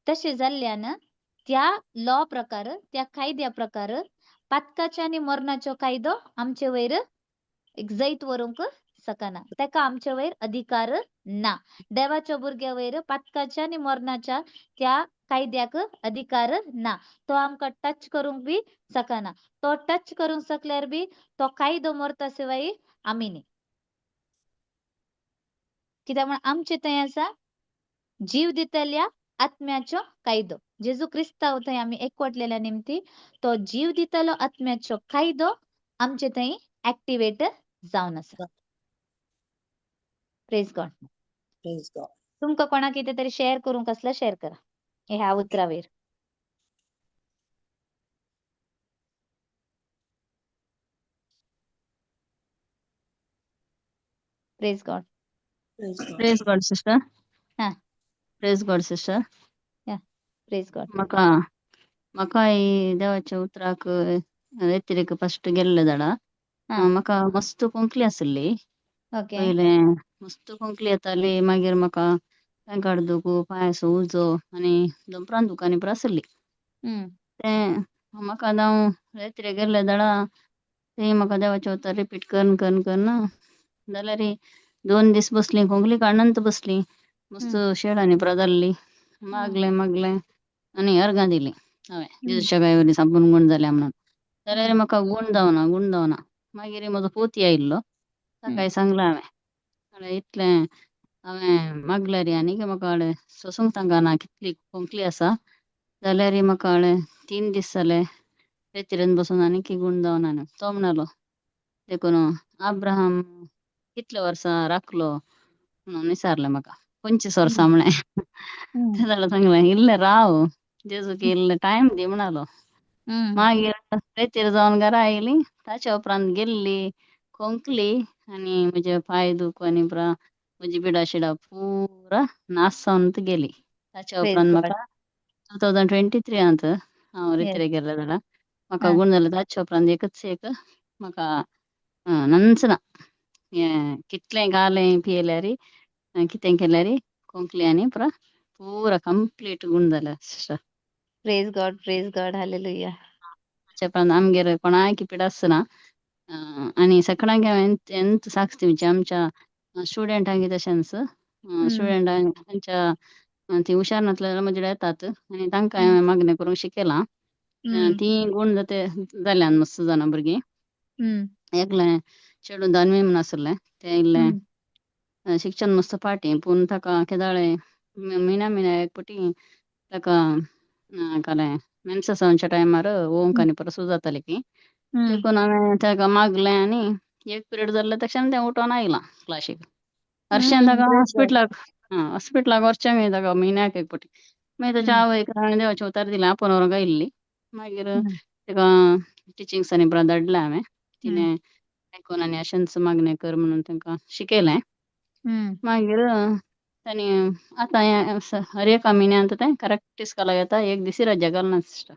तशें जाल्ल्यान त्या लॉ प्रकार, त्या कायद्या प्रकार पातकाच्या आनी मरणाचो कायदो आमचे वयर एक जैत व्हरूंक शकना. ताका आमचे वयर अधिकार ना. देवाच्या भुरग्या वयर पातकाच्या आनी मरणाच्या त्या कायद्याक अधिकार ना. तो आमकां टच करूंक बी शकना. तो टच करूंक शकल्यार बी तो कायदो मरता शिवाय आमी न्ही. कित्याक म्हण आमचे थंय आसा जीव दितल्या आत्म्याचो कायदो. जेजू क्रिस्तांव थंय आमी एकवटलेल्या निमती तो जीव दितलो आत्म्याचो कायदो आमचे थंय एक्टिवेट जावन आसा. Praise God. Praise God. तुमकां कोणाक कितें तरी शेअर करूंक आसल्यार शेअर करा ह्या उतरावेर. Praise God. Praise God. Praise God sister. हा. Praise God sister. Praise God. म्हाका म्हाका ही देवाच्या उतराक व्यतिरेक फस्ट गेल्ले जाणा. हा. म्हाका मस्त खोंकली आसली. ओके. पयले मस्त खोंकली येताली, मागीर म्हाका पेंकाड दुखू, पांय उजो आनी दोंपरान दुकानी पुरो आसली. तें म्हाका आतां हांव रेत्रे गेल्ले जाणा, तें म्हाका देवाचें उतर रिपीट करून करून करून जाल्यार 2 दीस बसली, खोंकली काडनंत बसली, मस्त शेडांनी पुरा जाल्ली. मागलें मागलें आनी अर्गां दिलीं हांवें जेजूच्या गायवरी साबून गूण जाल्या म्हणून. जाल्यार म्हाका गूण जावना, गूण जावना. मागीर म्हजो पोती आयिल्लो, ताकाय सांगलें हांवें, म्हळ्यार इतलें हांवें मागल्यार आनीक म्हाका सोसूंक तांकां कितली खोंकली आसा. जाल्यार म्हाका 3 दीस जाले रेतीरेन बसून आनीक गूण जावना न्हू. तो म्हणालो देखून अब्राहम कितले वर्सां राखलो म्हणून विचारलें म्हाका. 25 वर्सां म्हळें. तें जाल्यार सांगलें इल्लें राव, जेजूक इल्लें टायम दी म्हणालो. मागीर रेतीर जावन घरा आयली. ताच्या उपरांत गेल्ली खोंकली आनी म्हजे पांय दुख आनी पुरा म्हजी बिडा शिडा पुरा नाश जावन गेली. ताच्या उपरांत म्हाका 2023 हांव रेतीर गेल्लें जाल्यार म्हाका गूण जालें. ताच्या उपरांत एकच एक म्हाका नंच ना, हें कितलें घालें पियेल्यार कितें केल्यार खोंकली आनी पुरा पुरा कंप्लीट गूण जालें sister. Praise God, praise God, hallelujah. ताच्या उपरांत आमगेर कोणाक पिडा आसना आनी सगळ्यांक हांवें एंत साक्ष दिवची आमच्या स्टुडंटांक तशेंच स्टुडंटांक तांच्या ती हुशार नासले जाल्यार म्हजे कडेन येतात आनी तांकां हांवें मागणें करूंक शिकयलां. ती गूण जाते जाल्यान मस्त जाणां भुरगीं. एकलें चेडूं दानवी म्हूण आसलें, तें इल्लें शिक्षण मस्त फाटीं, पूण ताका केदाळें म्हयन्या म्हयन्या एक फावटी ताका कालें मेन्सस जावच्या टायमार ओंक आनी परत सूज जाताली की, देखून हांवें ताका मागलें आनी एक पिरियड जाल्लें तशें तें उठोन आयलां क्लासीक. हरशीं ताका हॉस्पिटलाक, हॉस्पिटलाक व्हरचें मागीर ताका म्हयन्याक एक फावटी. मागीर ताच्या आवयक हांवें देवाचें उतार दिलें, आपोवन व्हरूंक आयिल्ली. मागीर ताका टिचिंग्सांनी पुरा धाडलें हांवें, तिणें आयकून आनी अशेंच मागणें कर म्हणून तांकां शिकयलें. मागीर तांणी आतां हें हर एका म्हयन्यांत तें करेक्ट इस्कोलाक येता, एक दीस रजा घालना sister.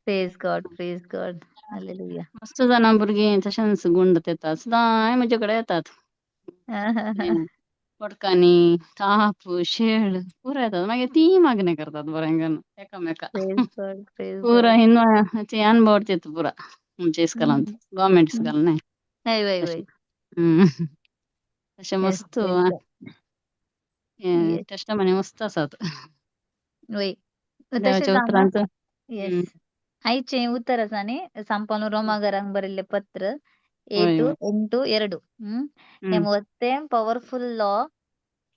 Praise God, praise God, hallelujah. मस्त जाणां भुरगीं तशेंच गूण येतात, सदांय म्हजे कडेन येतात. पटकांनी ताप शेळ पुरा येतात, मागीर तीं मागणें करतात बरें करून एकामेका. पुरा हिंदू अनुभव येता पुरा आमच्या इस्कोलांत, गव्हर्मेंट इस्कोल न्हय. तशें मस्त टेस्टमनी मस्त आसात देवाच्या उतरांत. आयचें उतर आसा न्ही सांपानु रोमा घरांक बरयल्लें पत्र 8 8 2. हें मस्तें पॉवरफुल लॉ.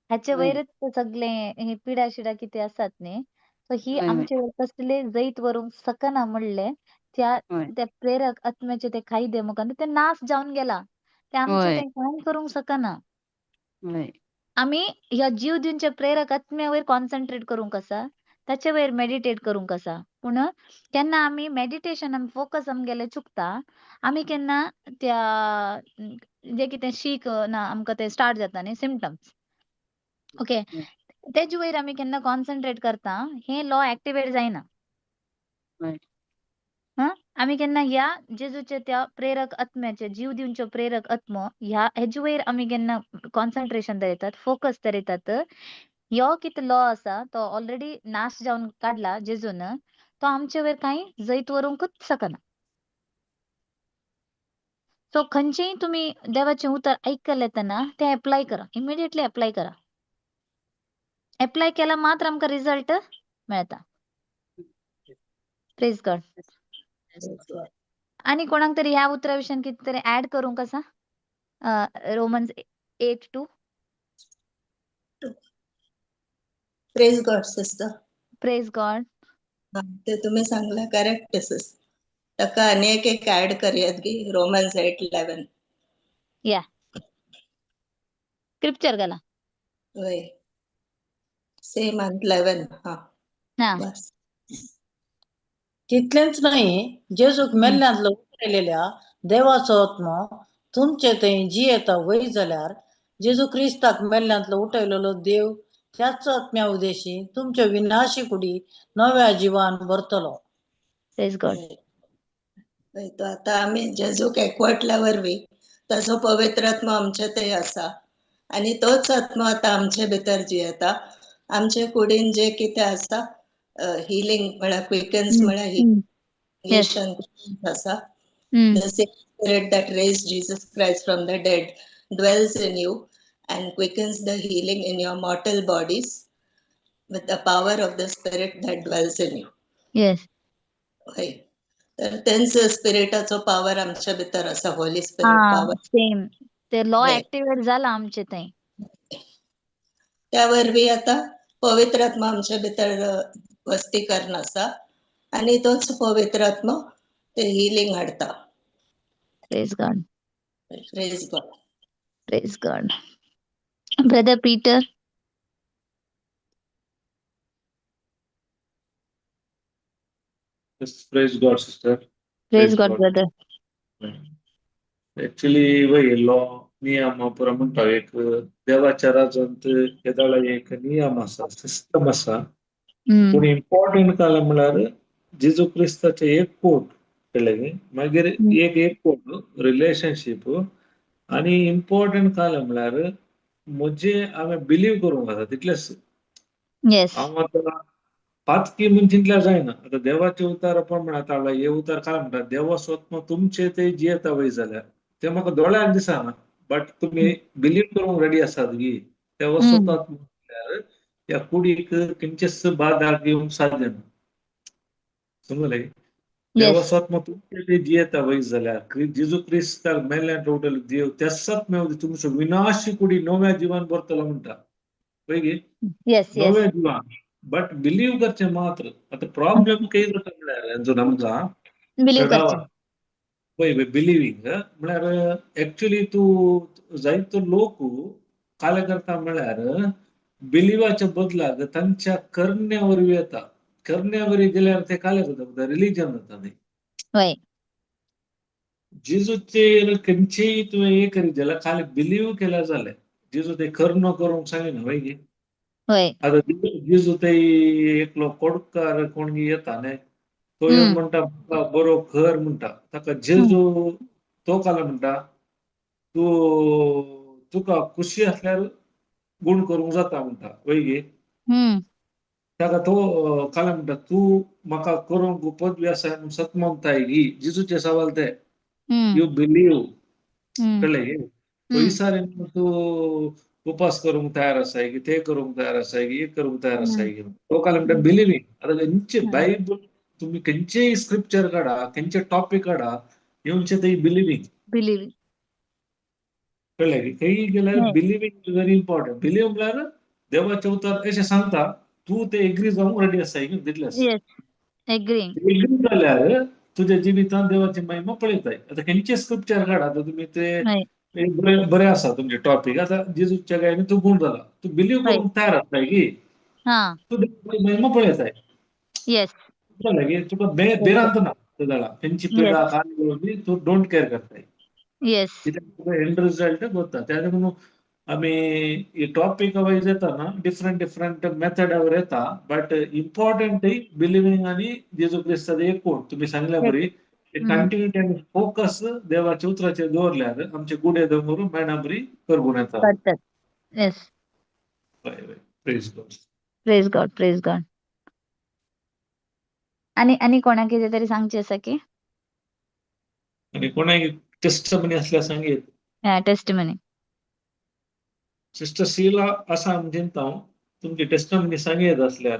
हाचे वयरच सगळें हे पिडा शिडा कितें आसात न्ही, सो ही आमचे कसले जैत व्हरूंक शकना म्हणलें त्या त्या प्रेरक आत्म्याचे ते कायदे मुखार ते नाश जावन गेला, ते आमचे ते कांय करूंक शकना. आमी ह्या जीव दिवच्या प्रेरक आत्म्या वयर कॉन्सन्ट्रेट करूंक आसा, ताचे वयर मेडिटेट करूंक आसा. पूण केन्ना आमी मेडिटेशन आमी फोकस आमगेलें चुकता, आमी केन्ना त्या जे कितें शीक ना आमकां ते स्टार्ट जाता न्ही सिमटम्स, ओके, तेजे वयर आमी केन्ना कॉन्सन्ट्रेट करता, हे लॉ एक्टिवेट जायना. आमी केन्ना ह्या जेजूच्या त्या प्रेरक आत्म्याचे जीव दिवचे प्रेरक आत्मो ह्या हेजे वयर आमी केन्ना कॉन्सन्ट्रेशन दवरतात, फोकस दवरतात, ह्यो कितें लॉ आसा तो ऑलरेडी नाश जावन काडला जेजून, तो आमचे वयर कांय जैत व्हरूंकच शकना. सो खंयचेय तुमी देवाचें उतर आयकलें तेन्ना तें एप्लाय करा, इमिडिएटली एप्लाय करा. एप्लाय केला मात्र आमकां रिजल्ट मेळता. Praise God. आनी कोणाक तरी ह्या उतरा विशयान कितें तरी ऍड करूंक आसा? Romans 8:2. Praise God sister. Praise God. ते तुम्ही सांगला करेक्ट सिस. ताका आनी एक एक ऍड करयात गी, रोमन्स 8:11. या स्क्रिप्चर घाला. वय सेम 11. हा बस. तितलेंच न्हय, जेजूक मेल्ल्यांतलो उठयलेल्या देवाचो आत्मो तुमचे थंय जियेता वय जाल्यार जेजू क्रिस्ताक मेल्ल्यांतलो उठयलेलो देव त्याच आत्म्या उदेशी तुमच्या विनाशी कुडी नव्या जिवान भरतलो. Praise God. तो आता आमी जेजूक एकवटल्या वरवीं ताचो पवित्र आत्मो आमचे थंय आसा आनी तोच आत्मो आतां आमचे भितर जियेता. आमचे कुडीन जे कितें आसा हिलिंग म्हळ्यार क्विकन्स म्हळ्यार आसा. The same spirit that raised Jesus Christ from the dead dwells in you. and quickens the healing in your mortal bodies with the power of the Spirit that dwells in you. Yes. हय, तर तेंच स्पिरिटाचो power आमच्या भितर आसा, Holi spirit हा power. Same ते law हय. Activate जाला आमचे थंय. त्या वरवीं आतां पवित्र आत्मा आमच्या भितर वस्ती करून आसा आनी तोच पवित्र आत्मो ते हिलींग हाडटा. Praise God. Praise God. Praise God. Brother Peter. Yes, praise God, sister. Praise Praise God God. Brother. Actually, वय लॉ नियम पुरा म्हणटा एक देवाच्या राजांत येदाळा एक नियम आसा, सिस्टम आसा. पूण इम्पॉर्टंट काय म्हळ्यार जेजू क्रिस्ताचे एक कोट कळ्ळें न्ही, मागीर एक एक कोट रिलेशनशीप आनी इम्पॉर्टंट काय म्हळ्यार म्हजे हांवें बिलीव करूंक आसा तितलेंच. येस. हांव आतां पातकी म्हूण चिंतल्यार जायना. आतां देवाचे उतार आपण म्हणटा हे उतार काय म्हणटा, देवा स्वत्म तुमचे ते जियेता वय जाल्यार ते म्हाका दोळ्याक दिसना, बट तुमी बिलीव करूंक रेडी आसात गी देवा स्वताक म्हटल्यार ह्या कुडीक खंयचेच बाधा घेवंक साध्य ना. समजलें? देवा स्वत्म तुमचे ते जियेता वय जाल्यार जेजू क्रिस्ताक मेल्ल्यान उठलो देव तेसाच मेवदी तुमचो विनाशी कुडी नव्या जिवान भरतलो म्हणटा पळय गी, येस येस. नव्या जिवान. बट बिलीव करचें मात्र. आतां प्रॉब्लेम खंय जाता म्हळ्यार जो आमकां बिलीव करचें पळय बिलिवींग म्हळ्यार एक्चुली तूं जायतो लोक काय करता म्हळ्यार बिलिवाच्या बदलाक तांच्या करण्या वरवीं येता. करण्या वरवीं गेल्यार ते काय जाता, रिलिजन जाता न्ही. हय. जेजूचेर खंयचेय तुवें हें करीत जाल्यार खाली बिलीव केल्यार जालें, जेजू ते कर्ण करूंक सांगिना वय गी. हय. आतां जेजू ते एकलो कोडकार कोण येता न्ही, तो येवन म्हणटा म्हाका बरो कर म्हणटा. ताका जेजू तो काल म्हणटा तूं तुका खुशी आसल्यार गुण करूंक जाता म्हणटा वय गी. ताका तो काल म्हणटा तूं म्हाका करूंक पदवी आसा म्हणून सतमोगताय गी. जेजूचे सवाल ते, you believe. कळ्ळें गी? तो इसारे तूं उपास करूंक तयार आसाय की, ते करूंक तयार आसाय की, एक करूंक तयार आसाय की. तो काल म्हणटा बिलिवींग. आतां खंयचे बायबल तुमी खंयचेय स्क्रिप्चर काडा, खंयचे टॉपीक काडा, येवचे ते बिलिवींग. बिलीव. कळ्ळें की? खंय गेल्यार believing is very important. Believe म्हळ्यार देवाचें उतर अशें सांगता तूं ते एग्री जावंक रेडी आसाय की तितलेंच. येस. एग्री. एग्री जाल्यार तुज्या जिवितांत देवाची महिमा पळयताय. आतां खंयचे स्क्रिप्चर काडा, आतां तुमी ते बरें आसा तुमचे टॉपीक. आतां जेजूच्या गायनी तूं गूण जाला, तूं बिलीव करूंक तयार आसाय की तूं देवाची महिमा पळयताय. येस. जालें की तुका भिरांत ना ते जाणा खंयची पिडा काय तूं don't care करताय. येस. कित्याक तुका एंड रिजल्ट गोता. त्या म्हणून आमी टॉपीक वायज येता ना, डिफरंट डिफरंट मेथडावर येता, बट इम्पॉर्टंट बिलिवींग आनी जेजू क्रिस्ताचें एक कोट तुमी सांगल्या बरी कंटिन्युटी आनी फोकस देवाच्या उतराचेर दवरल्यार आमचे गुडे दवरून मेणा बरी करगून येता. Yes. Praise God. Praise God. Praise God. आनी आनी कोणाक कितें तरी सांगचें आसा की? आनी कोणाक टेस्टमनी आसल्यार सांगीत. टेस्टमनी. सिस्टर शीला आसा म्हूण चिंता हांव, तुमची टेस्टमनी सांगयत आसल्यार.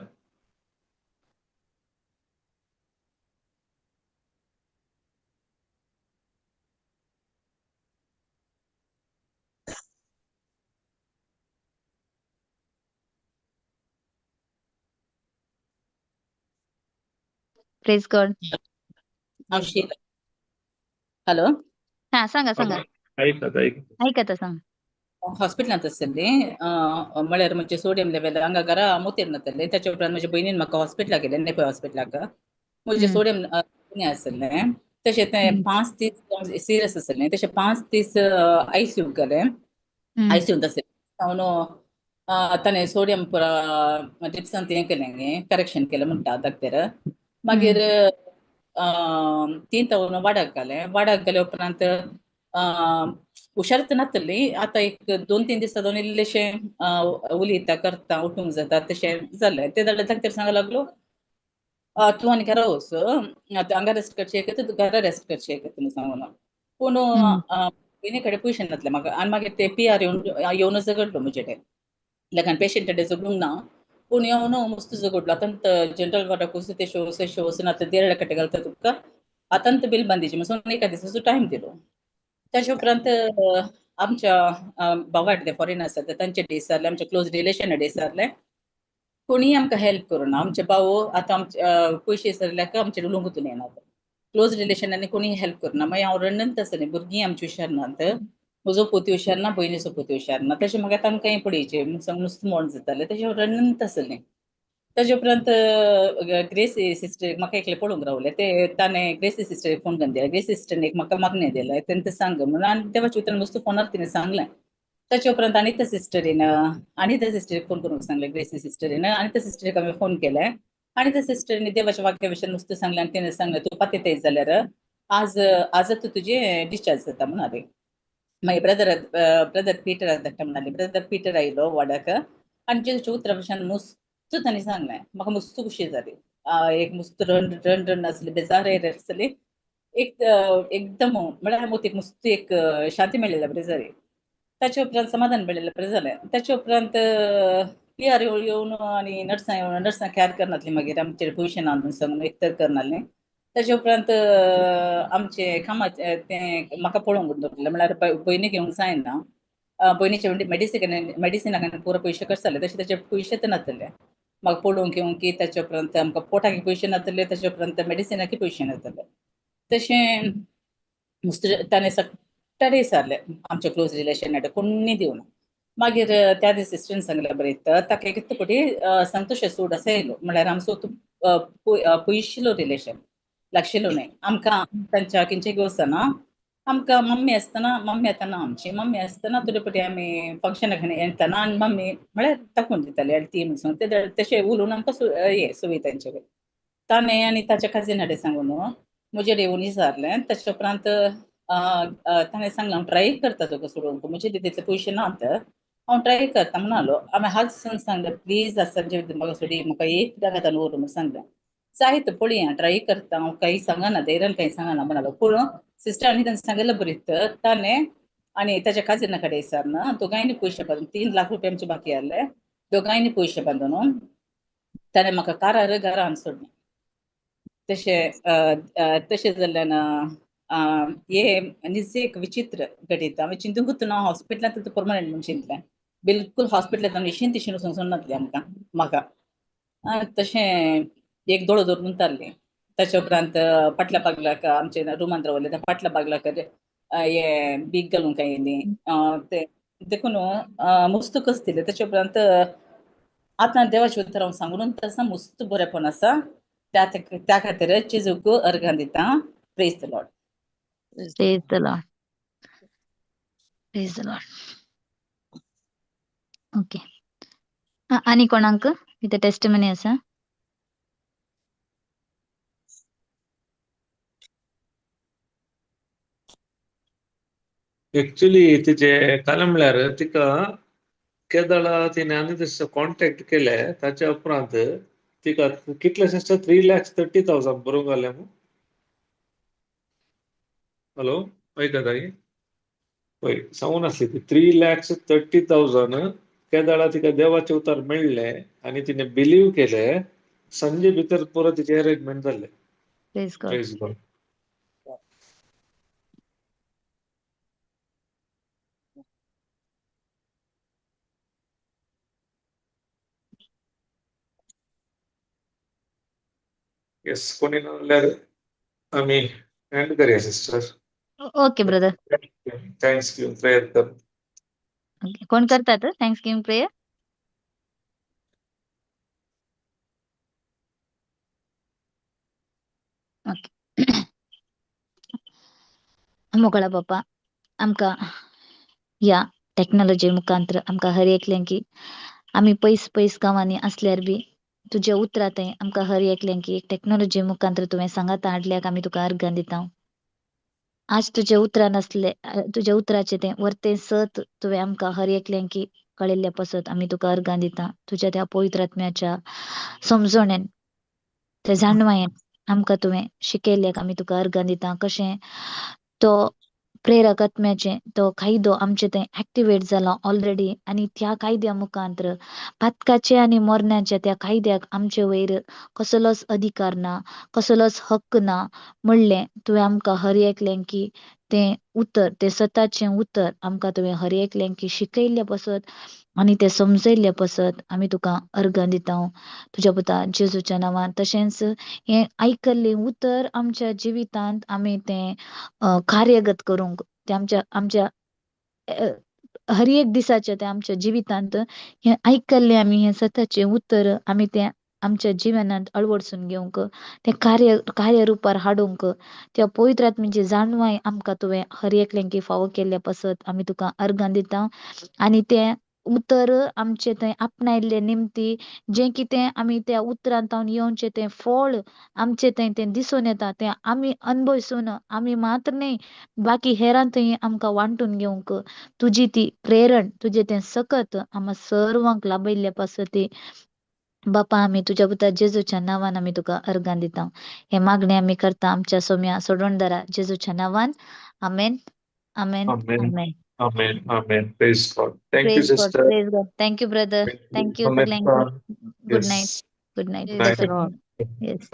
Praise God. हॅलो. हा सांगा सांगा. ऐकत ऐकत. ऐकता सांग. हॉस्पिटलांत आसतली म्हळ्यार म्हजें सोडियम लेवल हांगा घरा मोतीर नातलें. ताच्या उपरांत म्हज्या भयणीन म्हाका हॉस्पिटलाक गेलें, नेपाळ हॉस्पिटलाक. म्हजें सोडियम कमी आसलें, तशें तें 5 दीस सिरियस आसलें. तशें 5 दीस आयसीयूक गेलें. आयसीयूंत आसलें हांव ताणें सोडियम पुरा ड्रिप्सान हें केलें, करेक्शन केलें म्हणटा डॉक्टर. मागीर 3 तावन वाडाक घालें. वाडाक गेल्या उपरांत हुशार नातली. आतां एक 2-3 दिसां दोन इल्लेशें उलयता करता उठूंक जाता तशें जालें. ते जाल्यार डॉक्टर सांगूंक लागलो तूं आनी घरा वच, आतां हांगा रेस्ट करचें एक तूं घरा रेस्ट करचें एक तुमी सांगून. पूण भयणी कडेन पयशे नासले म्हाका आनी मागीर ते पी आर येवन येवन झगडलो म्हजे कडेन. लेकान पेशंट कडेन झगडूंक ना पूण येवन मस्त झगडलो. आतां जनरल वॉर्डाक वचून ते शो वचून आतां देड कट्टे घालता तुका आतां बील बांदीचे म्हणून एका दिसाचो टायम दिलो. ताच्या उपरांत आमच्या भावाट ते फॉरेन आसा तांचे डेस जाले, आमचे क्लोज रिलेशन डेस जाले, कोणीय आमकां हेल्प करूना. आमचे भाव आतां आमचे पयशे सरल्याक आमचे उलोवंक येना, क्लोज रिलेशनांनी कोणीय हेल्प करूना. मागीर हांव रडनत आसलें, भुरगीं आमची हुशार नात, म्हजो पोती हुशार ना, भयणीचो पोती हुशार ना, तशें म्हाका तांकांय पळयचें नुस्तें मोड जातालें, तशें हांव रडनत आसलें. ताजे उपरांत ग्रेसी सिस्टर म्हाका एकलें पळोवंक रावलें, ते ताणें ग्रेसी सिस्टरीक फोन करून दिला, ग्रेसी सिस्टरने एक म्हाका मागणें दिलें, तेंका सांग म्हणून आनी देवाच्या उतरान वस्तू फोनार तिणें सांगलें. ताचे उपरांत आनी त्या सिस्टरीन आनी त्या सिस्टरीक फोन करूंक सांगलें, ग्रेसी सिस्टरीन आनी त्या सिस्टरीक हांवें फोन केलें आनी त्या सिस्टरीन देवाच्या वाक्या विशयान नुस्तें सांगलें आनी तिणें सांगलें तूं पातेताय जाल्यार आज आजच तुजें डिस्चार्ज जाता म्हणाली. मागीर ब्रदर ब्रदर पिटर धाडटा म्हणाली, ब्रदर पिटर आयलो वॉर्डाक आनी जेजूच्या उतरा भशेन मस्त तांणी सांगलें, म्हाका मस्त खुशी जाली. एक मस्त रन रन रन आसली, बेजार आसली, एक एकदम म्हळ्यार मोतीक मस्त एक शांती मेळिल्ल्या बरें जाली. ताचे उपरांत समाधान मेळिल्लें बरें जालें. ताचे उपरांत पी आर येवन आनी नर्सां येवन नर्सां कॅर करनासली, मागीर आमचेर पयशे ना म्हणून सांगून एक तर करनासलें. ताचे उपरांत आमचे कामाचें तें म्हाका पळोवंक दवरलें, म्हळ्यार भयणीक येवंक जायना, भयणीचे मेडिसिन मेडिसिनाक पुरो पयशे खर्च जाले, तशें ताचे पयशे तर नासले म्हाका पळोवंक येवंक की. ताचे उपरांत आमकां पोटाक पयशे नासले, ताचे उपरांत मेडिसिनाकय पयशे नासले. तशें ताणें सगळे विचारलें आमचे क्लोज रिलेशन कोणी दिवना. मागीर त्या दीस सिस्टरीन सांगलें बरें ताका एक कोटी संतोश सूड असो येयलो, म्हळ्यार आमचो पयशिलो रिलेशन लागशिलो न्हय आमकां, तांच्या किंचे वचना आमकां मम्मी आसतना, मम्मी आतां ना आमची, मम्मी आसतना थोडे पटी आमी फंक्शनाक येताना आनी मम्मी म्हळ्यार दाखोवन दिताली आनी ती म्हणून ते तशें उलोवन आमकां हे सोय तांचे कडेन. ताणें आनी ताच्या काजीन कडेन सांगून म्हजेर येवन विचारलें. ताच्या उपरांत ताणें सांगलें हांव ट्राय करता तुका सोडोवंक, म्हजे तितले पयशे नात, हांव ट्राय करता म्हणालो. हांवें हात सांगलें प्लीज आसा म्हाका सोडी, म्हाका एक दागात व्हर म्हणून सांगलें. जायत पळया ट्राय करता हांव, काही सांगना धैर्यान काही सांगना म्हणालो. पूण सिस्टर आनी ताणें सांगिल्लें बरें तर ताणें आनी ताच्या काजिना कडेन विचारना दोगांयनी पयशे बांदून 3 लाख रुपया आमचे बाकी आसले, दोगांयनी पयशे बांदून ताणें म्हाका कारार घरान सोडलें. तशें तशें जाल्ल्यान हे निज एक विचित्र घडीत हांवें चिंतूंकच ना. हॉस्पिटलांत परमनंट म्हूण चिंतलें, बिलकुल हॉस्पिटलांत इशीन तिशीन वचूंक सोडनासलें आमकां म्हाका. तशें एक दोळो धरून तारलें. ताच्या उपरांत पाटल्या बागलाक आमचे रुमान रावले त्या पाटल्या बागलाक हे बीग घालूंक आयली ते देखून मस्त कस दिलें. ताच्या उपरांत आतां देवाचें उतर हांव सांगून आसा, मस्त बरेंपण आसा, त्या त्या खातीर जेजूक अर्गां दिता. Praise the Lord. Praise the Lord. Praise the Lord. Okay. आनी कोणाक कितें टेस्टिमनी आसा? एक्चुअली तिचे काल म्हळ्यार तिका केदळा तिणे आनी तशें कॉन्टेक्ट केले, ताच्या उपरांत तिका कितले सिस्टर 3,30,000 बरोवंक घालें मू. हॅलो आयकता हय सांगून आसली ती 3,30,000 केदळा तिका देवाचे उतार मेळ्ळे आनी तिणे बिलीव केले, संजे भितर पुरो तिचे अरेंजमेंट जाल्ले. Praise God. Praise God. Yes कोणी ना जाल्यार आमी एंड करया sister. Okay brother. Thanks giving prayer कर. ओके कोण करतात thanks giving prayer? Okay. मोगळा बापा आमकां ह्या टॅक्नोलॉजी मुखांत्र आमकां हर एकल्यांकी आमी पयस पयस गांवांनी आसल्यार बी तुज्या उतरां थंय आमकां हर एकल्यांकी एक टॅक्नोलॉजी मुखांत्र तुवें सांगात हाडल्याक आमी तुका अर्गां दिता. आज तुज्या उतरां नासले तुज्या उतराचें तें वर्तें सत तुवें आमकां हर एकल्यांकी कळिल्ल्या पासत आमी तुका अर्गां दिता. तुज्या त्या पवित्र आत्म्याच्या समजणेन त्या जाणवायेन आमकां तुवें शिकयल्ल्याक आमी तुका अर्गां दिता. कशें तो प्रेरक आत्म्याचें तो कायदो आमचे थंय एक्टिवेट जाला ऑलरेडी आनी त्या कायद्या मुखांत्र पातकाचे आनी मरणाचे त्या कायद्याक आमचे वयर कसलोच अधिकार ना, कसलोच हक्क ना म्हणलें तुवें आमकां हर एकल्यांक की तें उतर, तें सताचें उतर आमकां तुवें हर एकल्यांक की शिकयल्लें पसत आनी तें समजयल्लें पसत आमी तुका अर्गां दिता तुज्या पुता जेजूच्या नांवान. तशेंच हें आयकल्लें उतर आमच्या जिवितांत आमी तें कार्यगत करूंक, तें आमच्या आमच्या हर एक दिसाच्या तें आमच्या जिवितांत हें आयकल्लें आमी हें सताचें उतर आमी तें आमच्या जिवनांत अळवडसून घेवंक, तें कार्यरुपार हाडूंक त्या पवित्र आत्म्याची जाणवाय आमकां तुवें हर एकल्यांक फावो केल्ल्या पसत आमी तुका अर्गां दिता. आनी तें उतर आमचे थंय आपणायल्ले निमती जें कितें आमी त्या उतरांत येवचें तें फळ आमचे थंय तें दिसून येता, तें आमी अणभवसून आमी मात्र न्हय बाकी हेरां थंय आमकां वांटून घेवंक तुजी ती प्रेरण, तुजें तें सकत आमकां सर्वांक लाभयल्ले पासत बापा आमी तुज्या पुता जेजूच्या नांवान आमी तुका अर्गां दिता. हे मागणें आमी करता आमच्या सोम्या सोडणदारा जेजूच्या नांवान. आमेन, आमेन, Amen. Amen. Amen. Amen. Praise God. Thank you, Praise God, sister. praise God. Thank you, brother. Thank you, Amen. सगळ्यांक. Good night. Yes. Good night. Praise the Blessed Lord. night. Yes.